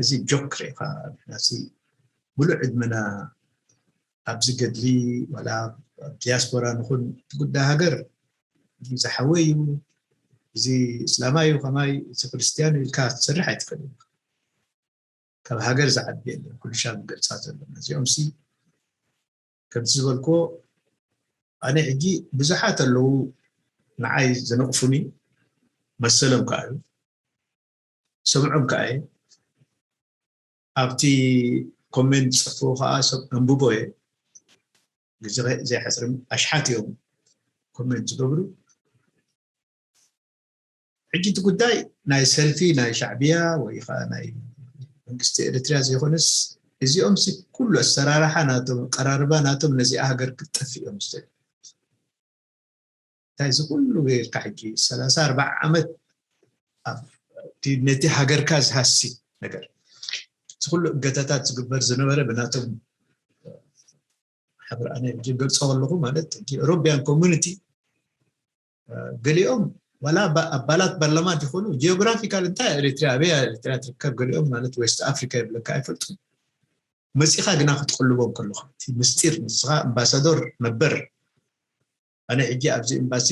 እዚ ጆክ ርኢኻ ንሕና ሙሉእ ዕድመና ኣብዚ ገድሊ ዋላ ኣብ ዲያስፖራ ንኹን እቲ ጉዳይ ሃገር ዝሓወይ እዩ እዚ እስላማይ እዩ ከማይ እዚ ክርስትያን ኢልካ ትሰርሕ ኣይትኽእል ካብ ሃገር ዝዓቢ የለን ኩሉ ሻብ ገልፃ ዘለና እዚኦም ሲ ከምቲ ዝበልክዎ ኣነ ሕጂ ብዙሓት ኣለዉ ንዓይ ዝነቕፉኒ መሰሎም ከዓ እዩ ሰምዖም ከዓ እየ ኣብቲ ኮሜንት ዝፅሕፍዎ ከዓ ሰብ ኣንብቦ እየ ግዜ ዘይሕፅርም ኣሽሓት እዮም ኮሜንት ዝገብሩ ሕጂ እቲ ጉዳይ ናይ ሰልፊ ናይ ሻዕብያ ወይ ከዓ ናይ መንግስቲ ኤርትርያ ዘይኮነስ እዚኦም ሲ ኩሉ ኣሰራርሓ ናቶም ኣቀራርባ ናቶም ነዚኣ ሃገር ክትጠፍእ እዮም ዝደልዩ እንታይ እዚ ኩሉ ገይርካ ሕጂ ሰላሳ ኣርባዓ ዓመት ነቲ ሃገርካ ዝሃሲ ነገር እዚ ኩሉ እገታታት ዝግበር ዝነበረ ብናቶም ሓብር ኣነ ሕጂ ገልፆ ከለኹ ማለት European community ገሊኦም ዋላ ኣባላት ፓርላማ ይኾኑ geographical እንታይ ኤርትራ ኣበይ ኤርትራ ትርከብ ገሊኦም ማለት West Africa ይብለካ ኣይፈልጡ መፂኻ ግና ክትቅልቦም ከለኻ እቲ ምስጢር ንስኻ ኣምባሳዶር ነበር ኣነ ሕጂ ኣብዚ ኤምባሲ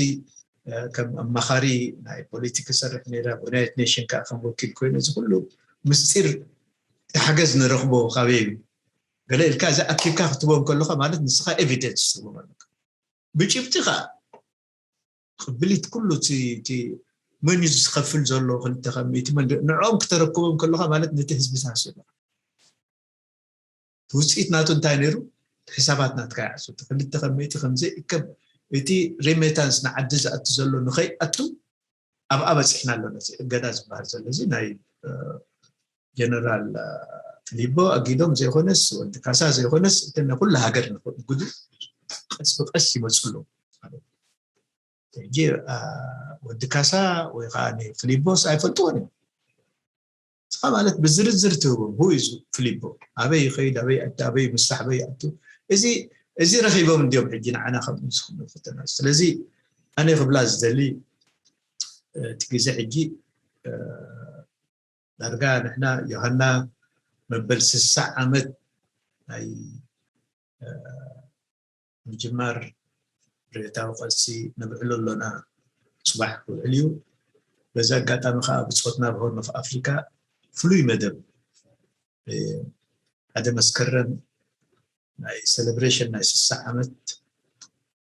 ከም ኣማኻሪ ናይ ፖለቲክ ሰርሕ ነይረ ኣብ United Nation ከዓ ከም ወኪል ኮይኑ እዚ ኩሉ ምስጢር ሓገዝ ንረኽቦ ካበይ እዩ ገለ ኢልካ እዚ ኣኪብካ ክትቦም ከለኻ ማለት ንስኻ evidence ትቦም ኣለካ ብጭብጢ ከዓ ቅብሊት ኩሉ እቲ መን እዩ ዝኸፍል ዘሎ ክልተ ከሚእቲ ንዕኦም ክተረክቦም ከለኻ ማለት ነቲ ህዝቢ ትሃስብ ኣለኻ ውፅኢት ናቱ እንታይ ነይሩ ሕሳባት ናትካ ይዓሱ ክልተ ከመይቲ ከምዘይእከብ እቲ remittance ንዓዲ ዝኣቱ ዘሎ ንኸይኣቱ ኣብኣ በፂሕና ኣለና እዚ እገዳ ዝበሃል ዘሎ እዚ ናይ ጀነራል ፍሊቦ ኣጊዶም ዘይኮነስ ወዲ ካሳ ዘይኮነስ እቲ ኩሉ ሃገር ንክእግዱ ቀስ ብቀስ ይመፁ ኣለዉ ሕጂ ወዲ ካሳ ወይ ከዓ ፍሊቦስ ኣይፈልጥዎን እዮም ንስኻ ማለት ብዝርዝር ትህቦም who is ፍሊቦ ኣበይ ይኸይድ ኣበይ ኣቱ ኣበይ ምስራሕ ኣበይ ኣቱ እዚ እዚ ረኺቦም እንዲዮም ሕጂ ንዓና ከም ዝኽምልክተና ስለዚ ኣነ ክብላ ዝደሊ እቲ ግዜ ሕጂ ዳርጋ ንሕና ዮሃና መበል ስሳ ዓመት ናይ ምጅማር ርእታዊ ቃልሲ ነብዕሎ ኣሎና ፅባሕ ክውዕል እዩ። በዚ ኣጋጣሚ ከዓ ብፆትና ብሆርን ኦፍ ኣፍሪካ ፍሉይ መደብ ሓደ መስከረም ናይ ሴሌብሬሽን ናይ ስሳ ዓመት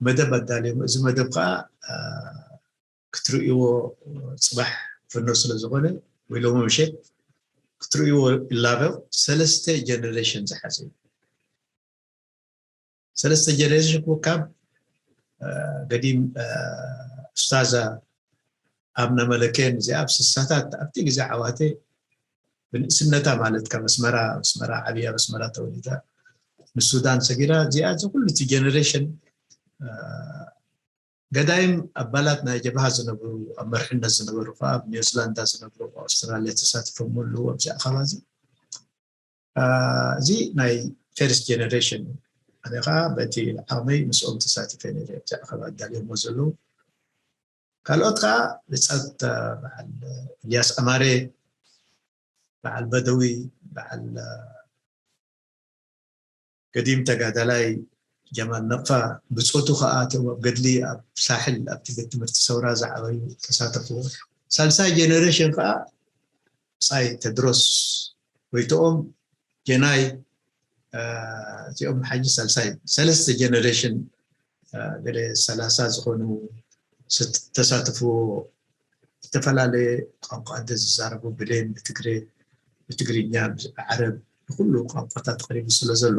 መደብ ኣዳልዮም። እዚ መደብ ከዓ ክትርእይዎ ፅባሕ ፍኖ ስለ ዝኾነ ወይ ሎሚ ምሸት ክትርእይዎ እላበ ሰለስተ ጀነሬሽን ዝሓዘ እዩ። ሰለስተ ጀነሬሽን ካብ ገዲም ኡስታዛ ኣብነ መለኬን እዚኣ ኣብ ስሳታት ኣብቲ ግዜ ዓዋተ ብንእስነታ ማለት ካብ ኣስመራ ኣስመራ ዓብያ ኣስመራ ተወሊዳ ንሱዳን ሰጊራ እዚኣ እዚ ኩሉ እቲ ጀነሬሽን ገዳይም ኣባላት ናይ ጀብሃ ዝነበሩ ኣብ መርሕነት ዝነበሩ ከዓ ኣብ ኒውዚላንዳ ዝነብሩ ኣውስትራልያ ተሳትፎም ኣለዉ ኣብዚ ኣኸባ እዚ እዚ ናይ ፈርስት ጀነሬሽን ኣነ ከዓ በቲ ዓቕመይ ምስኦም ተሳቲፈ ነረ ኣብዚ ኣኸባ ኣዳልዮሞ ዘለዉ ካልኦት ከዓ ብፃት በዓል እልያስ ኣማሬ በዓል በደዊ በዓል ገዲም ተጋዳላይ ጀማል ነቕፋ ብፆቱ ከዓ እቶም ኣብ ገድሊ ኣብ ሳሕል ኣብቲ ቤት ትምህርቲ ሰውራ ዝዓበዩ ተሳተፍዎ። ሳልሳይ ጀነሬሽን ከዓ ብፃይ ተድሮስ ጎይትኦም ጀናይ እዚኦም ሓጂ ሳልሳይ ሰለስተ ጀነሬሽን ገለ ሰላሳ ዝኾኑ ዝተሳተፍዎ ዝተፈላለየ ቋንቋ እንተ ዝዛረቡ ብሌን ብትግሬ ብትግርኛ ብዓረብ ብኩሉ ቋንቋታት ቀሪቡ ስለ ዘሎ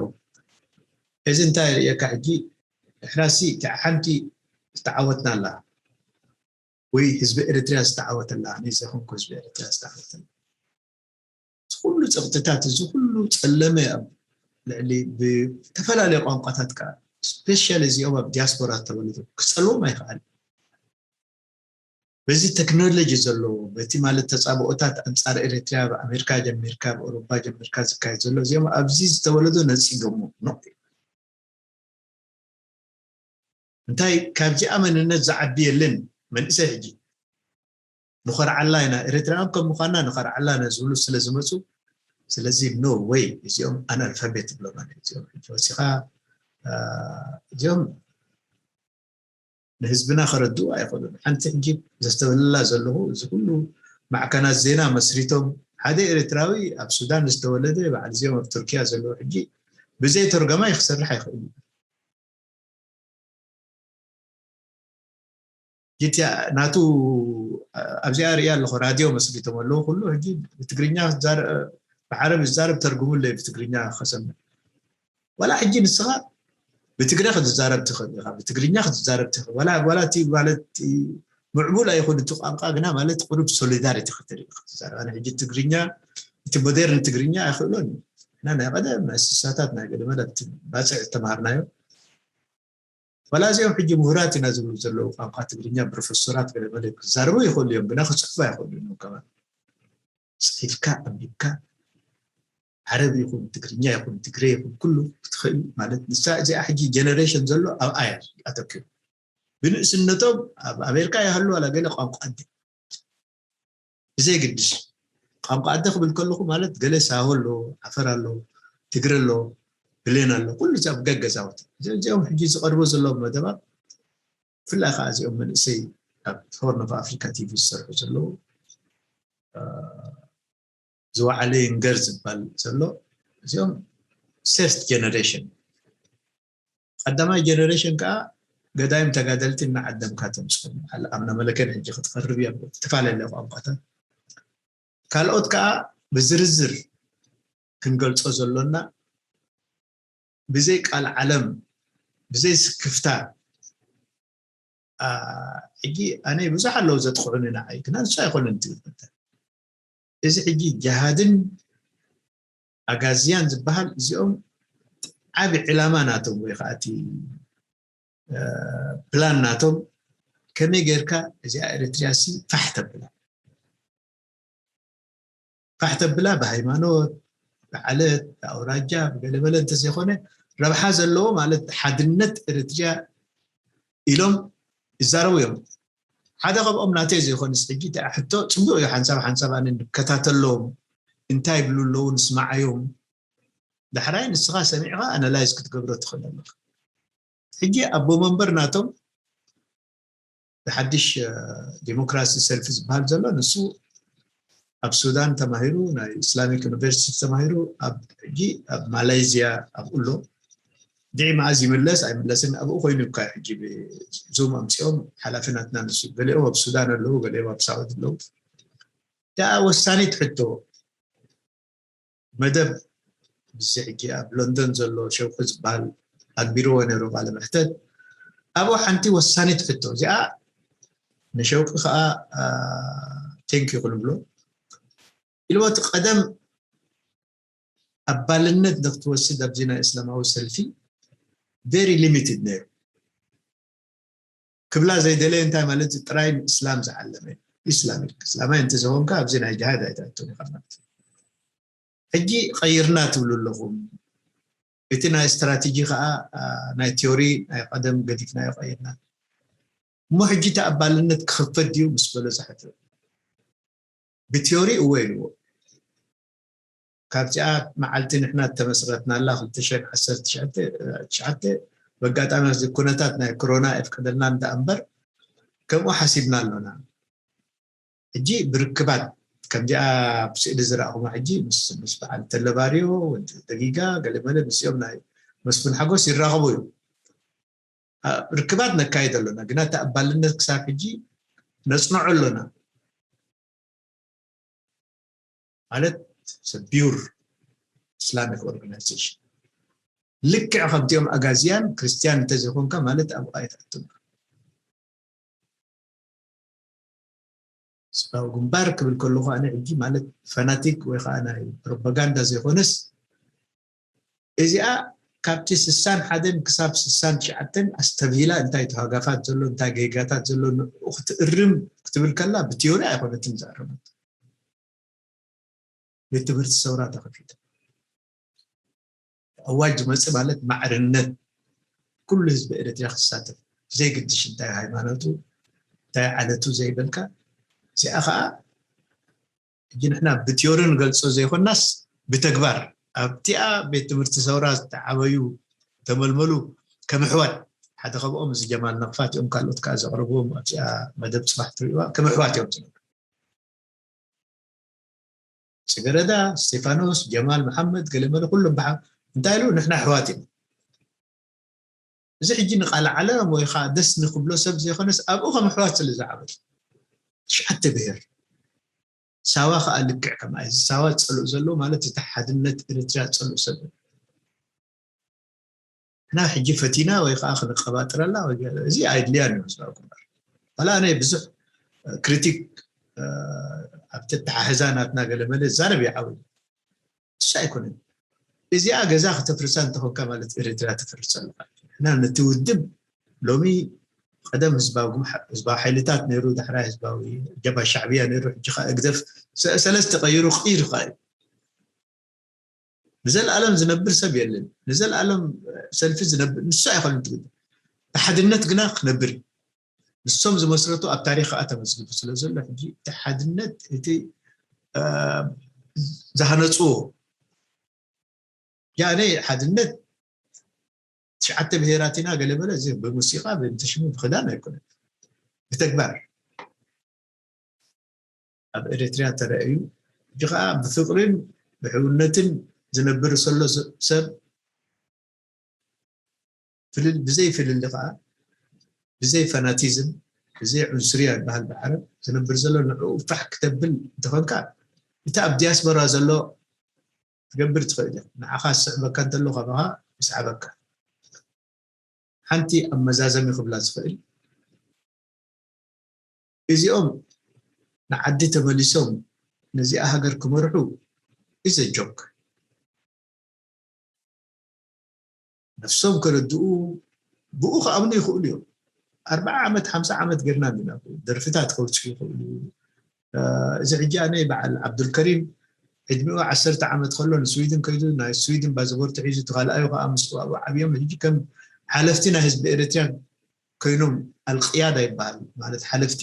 እዚ እንታይ የርእየካ ሕጂ ንሕናሲ እቲ ሓንቲ ዝተዓወትና ኣላ ወይ ህዝቢ ኤርትርያ ዝተዓወተላ ኣነ ዘይኮንኩ ህዝቢ ኤርትርያ ዝተዓወተላ እዚ ኩሉ ፀቕጥታት እዚ ኩሉ ፀለመ ኣብ ልዕሊ ብዝተፈላለየ ቋንቋታት ከዓ ስፔሻሊ እዚኦም ኣብ ዲያስፖራ ተወሊዶም ክፀልዎም ኣይከኣል በዚ ቴክኖሎጂ ዘለዎ በቲ ማለት ተፃብኦታት ኣንፃር ኤርትርያ ኣብ ኣሜሪካ ጀሚርካ ኣብ ኣውሮፓ ጀሚርካ ዝካየድ ዘሎ እዚኦም ኣብዚ ዝተወለዶ ነፂጎሞ ኖ እንታይ ካብዚኣ መንነት ዝዓቢ የለን መንእሰይ ሕጂ ንኸርዓላ ኢና ኤርትራውያን ከም ምዃንና ንኸርዓላ ኢና ዝብሉ ስለ ዝመፁ ስለዚ no way እዚኦም ኣናልፋቤት ይብሎም ኣነ እዚኦም ሕጂ ወፂኻ እዚኦም ንህዝብና ከረድኡ ኣይኽእሉን ሓንቲ ሕጂ ዘስተብህለላ ዘለኹ እዚ ኩሉ ማዕከናት ዜና መስሪቶም ሓደ ኤርትራዊ ኣብ ሱዳን ዝተወለደ በዓል እዚኦም ኣብ ቱርኪያ ዘለዉ ሕጂ ብዘይ ተርጓማይ ክሰርሕ ኣይኽእል እዩ ጊትያ ናቱ ኣብዚኣ ርእያ ኣለኹ። ራድዮ መስሪቶም ኣለዉ። ኩሉ ሕጂ ብትግርኛ ክዛረ-፣ ብዓረብ ዝዛረብ ተርጉሙለይ ብትግርኛ ከሰምዕ። ዋላ ሕጂ ንስኻ ብትግረ ክትዛረብ ትኽእል ኢኻ፣ ብትግርኛ ክትዛረብ ትኽእል። ዋላ ዋላ እቲ ማለት ምዕቡል ኣይኹን እቲ ቋንቋ፣ ግና ማለት ቁሩብ ሶሊዳሪቲ ክትርኢ ክትዛረብ። ኣነ ሕጂ ትግርኛ፣ እቲ ሞደርን ትግርኛ ኣይኽእሎን እዩ። እና ናይ ቀደም ናይ ስሳታት ናይ ገለ መለ እቲ ባፅዕ ዝተምሃርናዮ፣ ዋላ እዚኦም ሕጂ ምሁራት ኢና ዝብሉ ዘለዉ ቋንቋ ትግርኛ ፕሮፌሰራት ገለ መለ ክዛረቡ ይኽእሉ እዮም፣ ግና ክፅሕፉ ኣይኽእሉ እዮም ከማን። ፅሒፍካ ኣንቢብካ ዓረብ ይኹን ትግርኛ ይኹን ትግረ ይኹን ኩሉ ክትኽእል ማለት ንሳ እዚኣ ሕጂ ጀነሬሽን ዘሎ ኣብኣ እያ ኣተኪሩ። ብንእስነቶም ኣብ ኣሜሪካ ይሃሉ ዋላ ገለ ቋንቋ ኣደ ብዘይ ግድሽ ቋንቋ ኣደ ክብል ከለኹ ማለት ገለ ሳሆ ኣሎ፣ ዓፈር ኣሎ፣ ትግረ ኣሎ፣ ብሌን ኣሎ፣ ኩሉ እዚ ኣብ ገገዛውቲ እዚኦም ሕጂ ዝቐርቡ ዘለዉ መደባት ብፍላይ ከዓ እዚኦም መንእሰይ ኣብ ሆርን ኦፍ ኣፍሪካ ቲቪ ዝሰርሑ ዘለዉ ዝወዓለ ይንገር ዝበሃል ዘሎ እዚኦም ሴፍት ጀነሬሽን ቀዳማይ ጀነሬሽን ከዓ ገዳይም ተጋደልቲ እናዓደምካ ተምፅኦም ኣምና መለከን ሕጂ ክትቐርብ እያ ብዝተፈላለየ ቋንቋታት ካልኦት ከዓ ብዝርዝር ክንገልፆ ዘሎና ብዘይ ቃል ዓለም ብዘይ ስክፍታ ሕጂ ኣነ ብዙሕ ኣለዉ ዘጥቕዑኒ ንዓይ ግና ንሱ ኣይኮነን ትብል እዚ ሕጂ ጀሃድን ኣጋዝያን ዝበሃል እዚኦም ዓብ ዕላማ ናቶም ወይ ከዓ እቲ ፕላን ናቶም ከመይ ጌርካ እዚኣ ኤርትርያ ሲ ፋሕ ተብላ ፋሕ ተብላ ብሃይማኖት ብዓለት ብኣውራጃ ብገለመለ እንተዘይኮነ ረብሓ ዘለዎ ማለት ሓድነት ኤርትርያ ኢሎም ይዛረቡ እዮም ሓደ ካብኦም ናተይ ዘይኮንስ ሕጂ እቲኣ ሕቶ ፅቡቅ እዩ ሓንሳብ ሓንሳብ ኣነ ንከታተሎም እንታይ ይብሉ ኣለዉ ንስማዓዮም ዳሕራይ ንስኻ ሰሚዕኻ ኣናላይዝ ክትገብሮ ትኽእል ኣለኻ ሕጂ ኣቦ መንበር ናቶም ብሓድሽ ዲሞክራሲ ሰልፊ ዝበሃል ዘሎ ንሱ ኣብ ሱዳን ተማሂሩ ናይ ኢስላሚክ ዩኒቨርሲቲ ተማሂሩ ኣብ ሕጂ ኣብ ማላይዝያ ኣብኡ ኣሎ ድዒ መዓዝ ይምለስ ኣይምለስን ኣብኡ ኮይኑ እኳ ሕጂ ዙም ኣምፅኦም ሓላፊ ናትና ንሱ ገሊኦም ኣብ ሱዳን ኣለዉ ገሊኦም ኣብ ሳውዲ ኣለዉ ደኣ ወሳኒት ሕቶ መደብ እዚ ሕጂ ኣብ ሎንዶን ዘሎ ሸውቂ ዝበሃል ኣግቢርዎ ነይሩ ቃለ መሕተት ኣብኡ ሓንቲ ወሳኒት ሕቶ እዚኣ ንሸውቂ ከዓ ቴንኪ ክንብሎ ኢልዎ እቲ ቀደም ኣባልነት ንክትወስድ ኣብዚ ናይ እስላማዊ ሰልፊ ቨሪ ሊሚትድ ነይሩ ክብላ ዘይደለየ እንታይ ማለት ጥራይ ንእስላም ዝዓለመ እዩ ኢስላም ኢልካ እስላማይ እንተዝኾንካ ኣብዚ ናይ ጅሃድ ኣይትኣቱን ኢኻ ማለት እዩ ሕጂ ቀይርና ትብሉ ኣለኹም እቲ ናይ ስትራቴጂ ከዓ ናይ ቲዮሪ ናይ ቀደም ገዲፍናዮ ቀይርና እሞ ሕጂ ተኣባልነት ክኽፈት ድዩ ምስ በሎ ዝሕትት ብቲዮሪ እወ ኢልዎ ካብዚኣ መዓልቲ ንሕና እተመስረትናላ ክልተ ሽሕን ዓሰርተ ትሽዓተ ብኣጋጣሚ እዚ ኩነታት ናይ ኮሮና የፍቀደልና እንዳ እምበር ከምኡ ሓሲብና ኣሎና ሕጂ ብርክባት ከምዚኣ ኣብ ስእሊ ዝረእኹማ ሕጂ ምስ ምስ በዓል ተለባርዮ ደጊጋ ገለመለ ምስኦም ናይ መስፍን ሓጎስ ይራኸቡ እዮም ርክባት ነካይድ ኣሎና ግና ተኣባልነት ክሳብ ሕጂ ነፅንዖ ኣሎና ማለት ሰቢዩር ኢስላሚክ ኦርጋናይዜሽን ልክዕ ከምቲኦም ኣጋዝያን ክርስትያን እንተዘይኮንካ ማለት ኣብኡ ኣይትኣቱን ስጋዊ ግንባር ክብል ከለኹ ኣነ ሕጂ ማለት ፈናቲክ ወይ ከዓ ናይ ፕሮፓጋንዳ ዘይኮነስ እዚኣ ካብቲ ስሳን ሓደን ክሳብ ስሳን ትሽዓተን ኣስተብሂላ እንታይ ተዋጋፋት ዘሎ እንታይ ጌጋታት ዘሎ ንኡ ክትእርም ክትብል ከላ ብቲዮሪ ኣይኮነትን ዝኣረመት ቤት ትምህርቲ ሰውራ ተኸፊቱ ኣዋጅ ዝመፅእ ማለት ማዕርነት ኩሉ ህዝቢ ኤርትራ ክሳተፍ ዘይግድሽ እንታይ ሃይማኖቱ እንታይ ዓለቱ ዘይበልካ እዚኣ ከዓ ሕጂ ንሕና ብቲዮሪ ንገልፆ ዘይኮናስ ብተግባር ኣብቲኣ ቤት ትምህርቲ ሰውራ ዝተዓበዩ ተመልመሉ ከም ኣሕዋት ሓደ ካብኦም እዚ ጀማል ነቕፋት እዮም ካልኦት ከዓ ዘቕረብዎም ኣብዚኣ መደብ ፅባሕ ትሪእዋ ከም ኣሕዋት እዮም ዝነብሩ ፅገረዳ ስቴፋኖስ ጀማል መሓመድ ገለመለ ኩሎም ብሓ እንታይ ኢሉ ንሕና ኣሕዋት ኢና እዚ ሕጂ ንቃልዓለም ወይ ከዓ ደስ ንክብሎ ሰብ ዘይኮነስ ኣብኡ ከም ኣሕዋት ስለ ዝዓበዱ ትሽዓተ ብሄር ሳዋ ከዓ ልክዕ ከምኣ እዚ ሳዋ ዝፀልኡ ዘለዉ ማለት እቲ ሓድነት ኤርትራ ዝፀልኡ ሰብ ንሕና ሕጂ ፈቲና ወይ ከዓ ክንቀባጥረላ ወይ ገለ እዚ ኣይድልያን እዩ መስለኩም ዋላ ኣነ ብዙሕ ክሪቲክ ኣብ ተተሓሕዛ ናትና ገለመለ ዛረብ ይዓው እሱ ኣይኮነን እዚኣ ገዛ ከተፍርሳ እንተኾንካ ማለት ኤርትራ ተፍርስ ኣለካ ንሕና ነቲ ውድብ ሎሚ ቀደም ህዝባዊ ህዝባዊ ሓይልታት ነይሩ ዳሕራይ ህዝባዊ ጀብሃ ሻዕብያ ነይሩ ሕጂ ከዓ እግደፍ ሰለስተ ቀይሩ ክይር ከዓ እዩ ንዘለኣለም ዝነብር ሰብ የለን ንዘለኣለም ሰልፊ ዝነብር ንሱ ኣይኮነን ትብል ሓድነት ግና ክነብር እዩ ንሶም ዝመስረቱ ኣብ ታሪክ ከዓ ተመዝግቡ ስለ ዘሎ ሕጂ እቲ ሓድነት እቲ ዝሃነፅዎ ያኔ ሓድነት ትሽዓተ ብሄራት ኢና ገለመለ እዚ ብሙሲቃ ብእንትሽሙ ብክዳን ኣይኮነን ብተግባር ኣብ ኤርትርያ ተረእዩ ሕጂ ከዓ ብፍቅርን ብሕውነትን ዝነብር ሰሎ ሰብ ብዘይ ፍልሊ ከዓ ብዘይ ፈናቲዝም ብዘይ ዑንስርያ ይበሃል ብዓረብ ዝነብር ዘሎ ንዕኡ ፋሕ ክተብል እንተኾንካ እቲ ኣብ ዲያስፖራ ዘሎ ትገብር ትኽእል ኢኻ ንዓኻ ዝስዕበካ እንተሎ ካባኻ ይስዓበካ ሓንቲ ኣብ መዛዘሚ ክብላ ዝኽእል እዚኦም ንዓዲ ተመሊሶም ነዚኣ ሃገር ክመርሑ is a joke ነፍሶም ከረድኡ ብኡ ክኣምኑ ይኽእሉ እዮም ኣርባዓ ዓመት ሓምሳ ዓመት ገርና ኢና ደርፍታት ከውፅኡ ይኽእሉ እዚ ሕጂ ኣነ በዓል ዓብዱልከሪም ዕድሚኡ ዓሰርተ ዓመት ከሎ ንስዊድን ከይዱ ናይ ስዊድን ባዝቦርት ሒዙ እቲ ካልኣዩ ከዓ ምስ ኣብኡ ዓብዮም ሕጂ ከም ሓለፍቲ ናይ ህዝቢ ኤርትርያ ኮይኖም ኣልቅያዳ ይበሃል ማለት ሓለፍቲ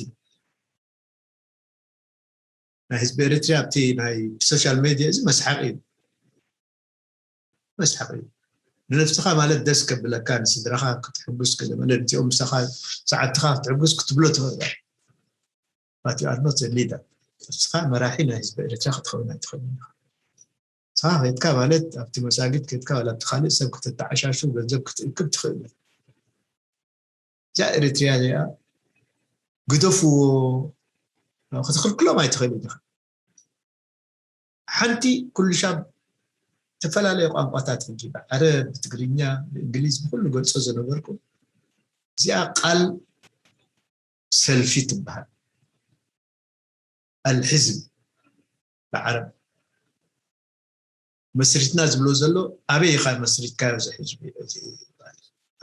ናይ ህዝቢ ኤርትርያ ኣብቲ ናይ ሶሻል ሜድያ እዚ መስሓቂ እዩ መስሓቂ እዩ ንነብስኻ ማለት ደስ ከብለካ ንስድራኻ ክትሕጉስ ገለመለ እቲኦም ምሳኻ ሰዓትኻ ክትሕጉስ ክትብሎ ትኽእል but you are not a leader ንስኻ መራሒ ናይ ህዝቢ ኤርትራ ክትኸውን ኣይትኽእልን ኢኻ ንስኻ ከድካ ማለት ኣብቲ መሳጊድ ከድካ ወላ ኣብቲ ካልእ ሰብ ከተተዓሻሹ ገንዘብ ክትእክብ ትኽእል እያ እዛ ኤርትርያ እዚኣ ግደፍዎ ክትኽልክሎም ኣይትኽእልን ኢኻ ሓንቲ ኩሉ ሻብ ዝተፈላለዩ ቋንቋታት ሕጂ ብዓረብ ብትግርኛ ብእንግሊዝ ብኩሉ ገልፆ ዝነበርኩ እዚኣ ቃል ሰልፊ ትበሃል ኣልሕዝብ ብዓረብ መስሪትና ዝብሎ ዘሎ ኣበይ ኢኻ መስሪትካዮ እዚ ሕዝቢ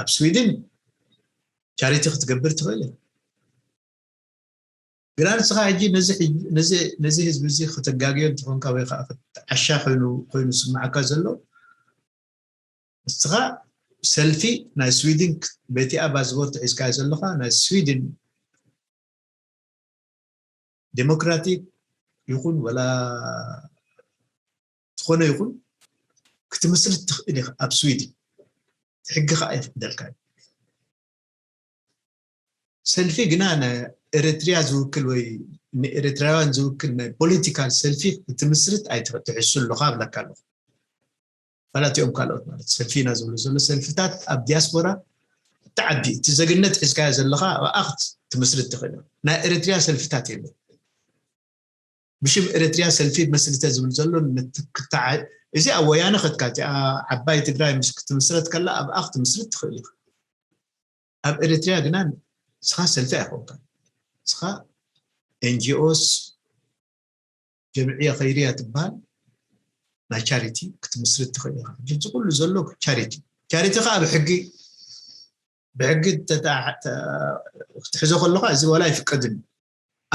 ኣብ ስዊድን ቻሪቲ ክትገብር ትኽእል ግና ንስኻ ሕጂ ነዚ ህዝቢ እዚ ከተጋግዮ እንትኾንካ ወይ ከዓ ዓሻ ኮይኑ ዝስማዓካ ዘሎ ንስኻ ሰልፊ ናይ ስዊድን በቲኣ ባዝቦርት ሒዝካዮ ዘለኻ ናይ ስዊድን ዴሞክራቲክ ይኹን ወላ ዝኾነ ይኹን ክትምስርት ትኽእል ኢኻ ኣብ ስዊድን ሕጊ ከዓ ይፍቅደልካ ሰልፊ ግና ንኤርትርያ ዝውክል ወይ ንኤርትራውያን ዝውክል ናይ ፖለቲካል ሰልፊ ክትምስርት ኣይትሕሱ ኣለኻ ብለካ ኣለኹ ፈላቲኦም ካልኦት ማለት ሰልፊ ኢና ዝብሉ ዘሎ ሰልፍታት ኣብ ዲያስፖራ እቲ ዓዲ እቲ ዘግነት ሒዝካዮ ዘለኻ ኣብኣ ክትምስርት ትኽእል ናይ ኤርትርያ ሰልፍታት የለን ብሽም ኤርትርያ ሰልፊ መስርተ ዝብል ዘሎ ክትዓ እዚ ኣብ ወያነ ከትካ እቲኣ ዓባይ ትግራይ ምስ ክትምስረት ከላ ኣብኣ ክትምስርት ትኽእል ኢኻ ኣብ ኤርትርያ ግና ንስኻ ሰልፊ ኣይኮንካ ንስኻ ኤንጂኦስ ጀምዕያ ኸይርያ ትበሃል ናይ ቻሪቲ ክትምስርት ትኽእል ኢኻ እዚ ኩሉ ዘሎ ቻሪቲ ቻሪቲ ከዓ ብሕጊ ብሕጊ ክትሕዞ ከለካ እዚ ዋላ ኣይፍቀድን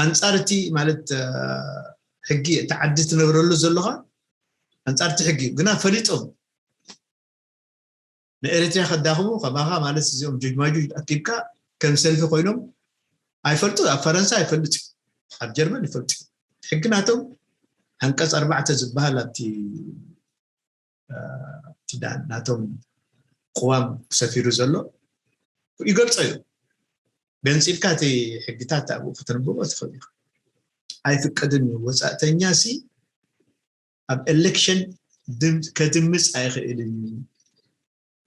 ኣንፃር እቲ ማለት ሕጊ እቲ ዓዲ ትነብረሉ ዘለካ ኣንፃር እቲ ሕጊ ግና ፈሊጦም ንኤርትርያ ከዳኽሙ ከማኻ ማለት እዚኦም ጀጅማጁ ኣኪብካ ከም ሰልፊ ኮይኖም ኣይፈልጡ ኣብ ፈረንሳ ይፈልጥ እዩ ኣብ ጀርመን ይፈልጥ እዩ ሕጊ ናቶም ዓንቀፅ ኣርባዕተ ዝበሃል ኣብቲ ናቶም ቅዋም ሰፊሩ ዘሎ ይገልፆ እዩ ገንፂልካ እቲ ሕግታት ኣብኡ ከተንብቦ ትኽእል ኢኻ ኣይፍቀድን እዩ ወፃእተኛ ሲ ኣብ ኤሌክሽን ከድምፅ ኣይኽእልን እዩ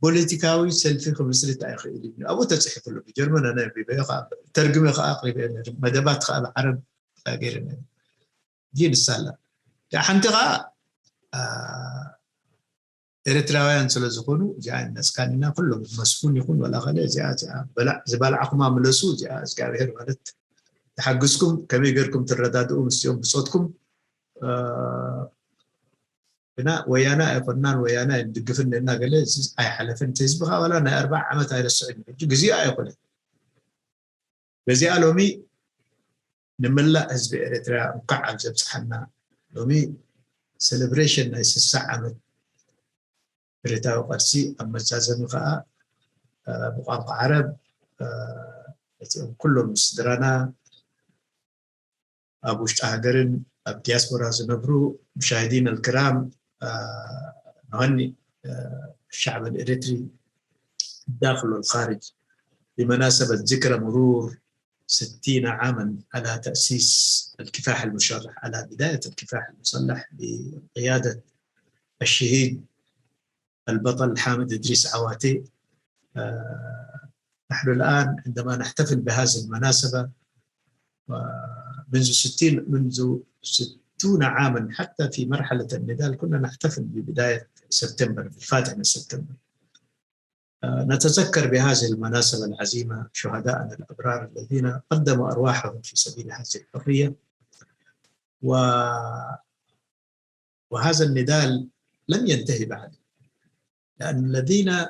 ፖለቲካዊ ሰልፊ ክምስርት ኣይኽእል እዩ። ኣብኡ ተፅሒፉ ኣሎ። ብጀርመን ኣነ ኣንቢበዮ ከዓ፣ ተርጉመ ከዓ ኣቕሪበዮ ነይረ። መደባት ከዓ ብዓረብ ገይረ ነይረ። ግን ንሳ ኣላ። እዚኣ ሓንቲ ከዓ፣ አ፣ ኤርትራውያን ስለ ዝኾኑ፣ እዚኣ ነስካኒና ኩሎም መስኩን ይኹን ወላ ኸለ፣ እዚኣ፣ እዚኣ በላዕ-፣ ዝበላዕኹማ ምለሱ፣ እዚኣ እግዚኣብሔር ማለት ተሓግዝኩም፣ ከመይ ገርኩም ትረዳድኡ ምስኦም ብጾትኩም፣ አ፣ ግና ወያነ ኣይኮንናን፣ ወያነ ኣይንድግፍን ነና ገለ፣ እዚ ኣይሓለፈን። እቲ ህዝቢ ከዓ ዋላ ናይ ኣርባዓ ዓመት ኣይረስዕን እዩ። ሕጂ ግዜኡ ኣይኮነን። በዚኣ ሎሚ ንመላእ ህዝቢ ኤርትራ እንኳዕ ኣብ ዘብጽሓና። ሎሚ ሴሌብሬሽን ናይ ስሳ ዓመት ብረታዊ ቃልሲ፣ ኣብ መዛዘሚ ከዓ፣ አ፣ ብቋንቋ ዓረብ፣ አ፣ እቲኦም ኩሎም ስድራና ኣብ ውሽጢ ሃገርን ኣብ ዲያስፖራ ዝነብሩ ሙሻሂዲን ኣልክራም፣ አ፣ نهنئ، አ፣ الشعب الإريتري الداخل والخارج بمناسبة ذكرى مرور ستين عاما على تأسيس الكفاح المشرح، على بداية الكفاح المسلح بقيادة الشهيد البطل حامد إدريس عواتي. آه، نحن الآن عندما نحتفل بهذه المناسبة، آه، منذ ستين، منذ ستون عاما، حتى في مرحلة النضال كنا نحتفل ببداية سبتمبر، بالفاتح من سبتمبر. آه، نتذكر بهذه المناسبة العظيمة شهداءنا الأبرار الذين قدموا أرواحهم في سبيل هذه الحرية. و-، وهذا النضال لم ينتهي بعد، لأن الذين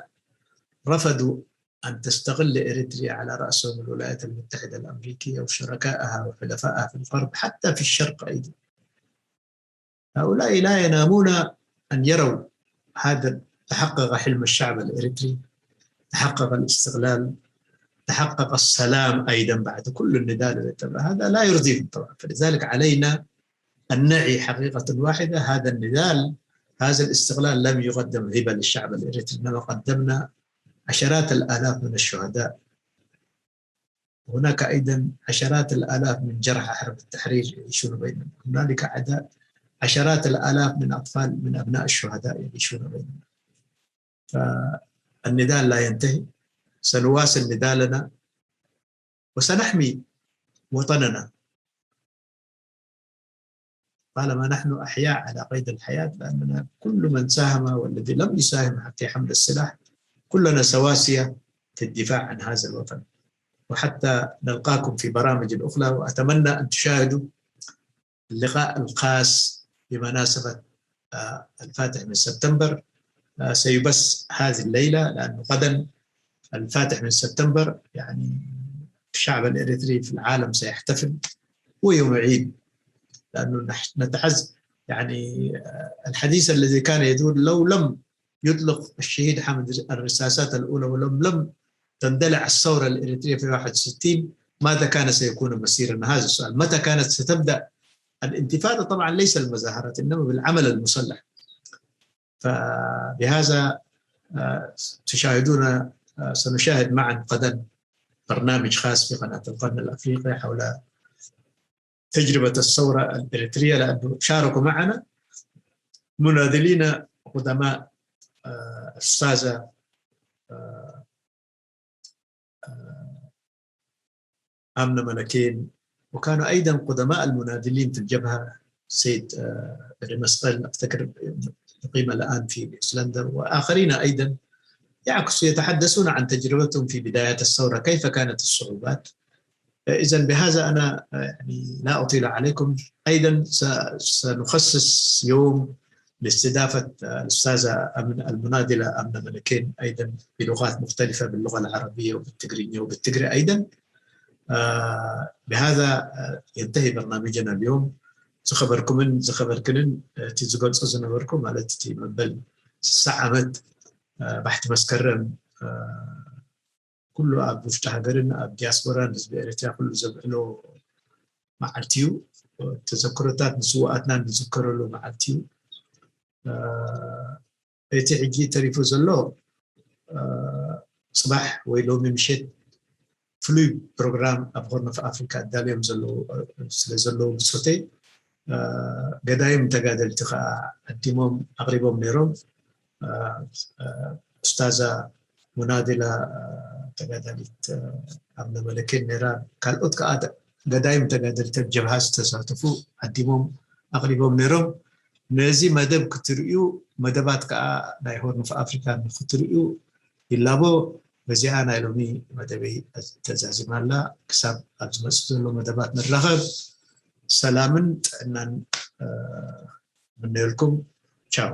رفضوا أن تستقل إريتريا على رأسهم الولايات المتحدة الأمريكية وشركائها وحلفائها في الغرب، حتى في الشرق أيضا، هؤلاء لا ينامون أن يروا هذا، تحقق حلم الشعب الإريتري، تحقق الاستقلال، تحقق السلام أيضا بعد كل النضال الذي تم. هذا لا يرضيهم طبعا. فلذلك علينا أن نعي حقيقة واحدة: هذا النضال، هذا الاستقلال لم يقدم هبة للشعب الإريتري، إنما قدمنا عشرات الآلاف من الشهداء. هناك أيضا عشرات الآلاف من جرحى حرب التحرير يعيشون بيننا. هنالك عدا-، عشرات الآلاف من أطفال، من أبناء الشهداء يعيشون بيننا. فالنضال لا ينتهي، سنواصل نضالنا وسنحمي وطننا طالما نحن أحياء على قيد الحياة، لأننا كل من ساهم والذي لم يساهم في حمل السلاح، كلنا سواسية في الدفاع عن هذا الوطن. وحتى نلقاكم في برامج أخرى، وأتمنى أن تشاهدوا اللقاء الخاص بمناسبة، آه، الفاتح من سبتمبر. آه، سيبث هذه الليلة، لأنه غدا الفاتح من سبتمبر، يعني، الشعب الإريتري في العالم سيحتفل، هو يوم عيد، لأنه نح-، نتعز-، يعني، آه، الحديث الذي كان يدور، لو لم يطلق الشهيد حامد الرصاصات الأولى، ولم، لم تندلع الثورة الإريترية في واحد وستين، ماذا كان سيكون مسيرنا؟ هذا السؤال. متى كانت ستبدأ الانتفاضة؟ طبعا ليس المظاهرات، إنما بالعمل المسلح. فبهذا، آه، تشاهدون، آه، سنشاهد معا غدا برنامج خاص في قناة القرن الأفريقي حول تجربة الثورة الإريترية، لأنه شاركوا معنا مناضلين قدماء، آه، الأستاذة، آه، آه، آمنة ملكين، وكانوا أيضًا قدماء المناضلين في الجبهة، السيد، آه، ريمسقل، أفتكر يقيم الآن في نيوزيلندا، وآخرين أيضًا يعكسوا، يتحدثون عن تجربتهم في بدايات الثورة، كيف كانت الصعوبات. إذن بهذا أنا، آه، يعني لا أطيل عليكم. أيضًا س-، سنخصص يوم لاستضافة، آه، الأستاذة أمن-، المناضلة آمنة ملكين أيضًا بلغات مختلفة، باللغة العربية وبالتقرينية وبالتقري أيضًا. آه، بهذا، آه، ينتهي برنامجنا اليوم. ዝኸበርኩምን ዝኸበርክንን፣ እቲ ዝገልጾ ዝነበርኩ ማለት እቲ መበል ስሳ ዓመት፣ እ፣ ባሕቲ መስከረም፣ እ፣ ኩሉ ኣብ ውሽጢ ሃገርን ኣብ ዲያስፖራን ህዝቢ ኤርትራ ኩሉ ዘብዕሎ መዓልቲ እዩ። ተዘክሮታት ንስውኣትና እንዝከረሉ መዓልቲ እዩ። እ፣ እቲ ሕጂ ተሪፉ ዘሎ፣ እ፣ ጽባሕ ወይ ሎሚ ምሸት ፍሉይ ፕሮግራም ኣብ ሆርን ኦፍ ኣፍሪካ ኣዳልዮም ዘለዉ፣ እ፣ ስለ ዘለዉ ብጾተይ፣ እ፣ ገዳይም ተጋደልቲ ከኣ ዓዲሞም ኣቕሪቦም ነይሮም። እ፣ እ፣ ኡስታዛ ሙናድላ ተጋዳሊት ኣብ ነበለኬን ነራ፣ ካልኦት ከዓ ገዳይም ተጋደልቲ ኣብ ጀብሃ ዝተሳተፉ ዓዲሞም ኣቕሪቦም ነይሮም። ነዚ መደብ ክትርእዩ፣ መደባት ከዓ ናይ ሆርን ኦፍ ኣፍሪካ ንክትርእዩ ይላቦ። በዚኣ ናይ ሎሚ መደበይ ተዛዚማ ኣላ። ክሳብ ኣብ ዝመፅእ ዘሎ መደባት ንራኸብ። ሰላምን ጥዕናን ምነየልኩም። ቻው።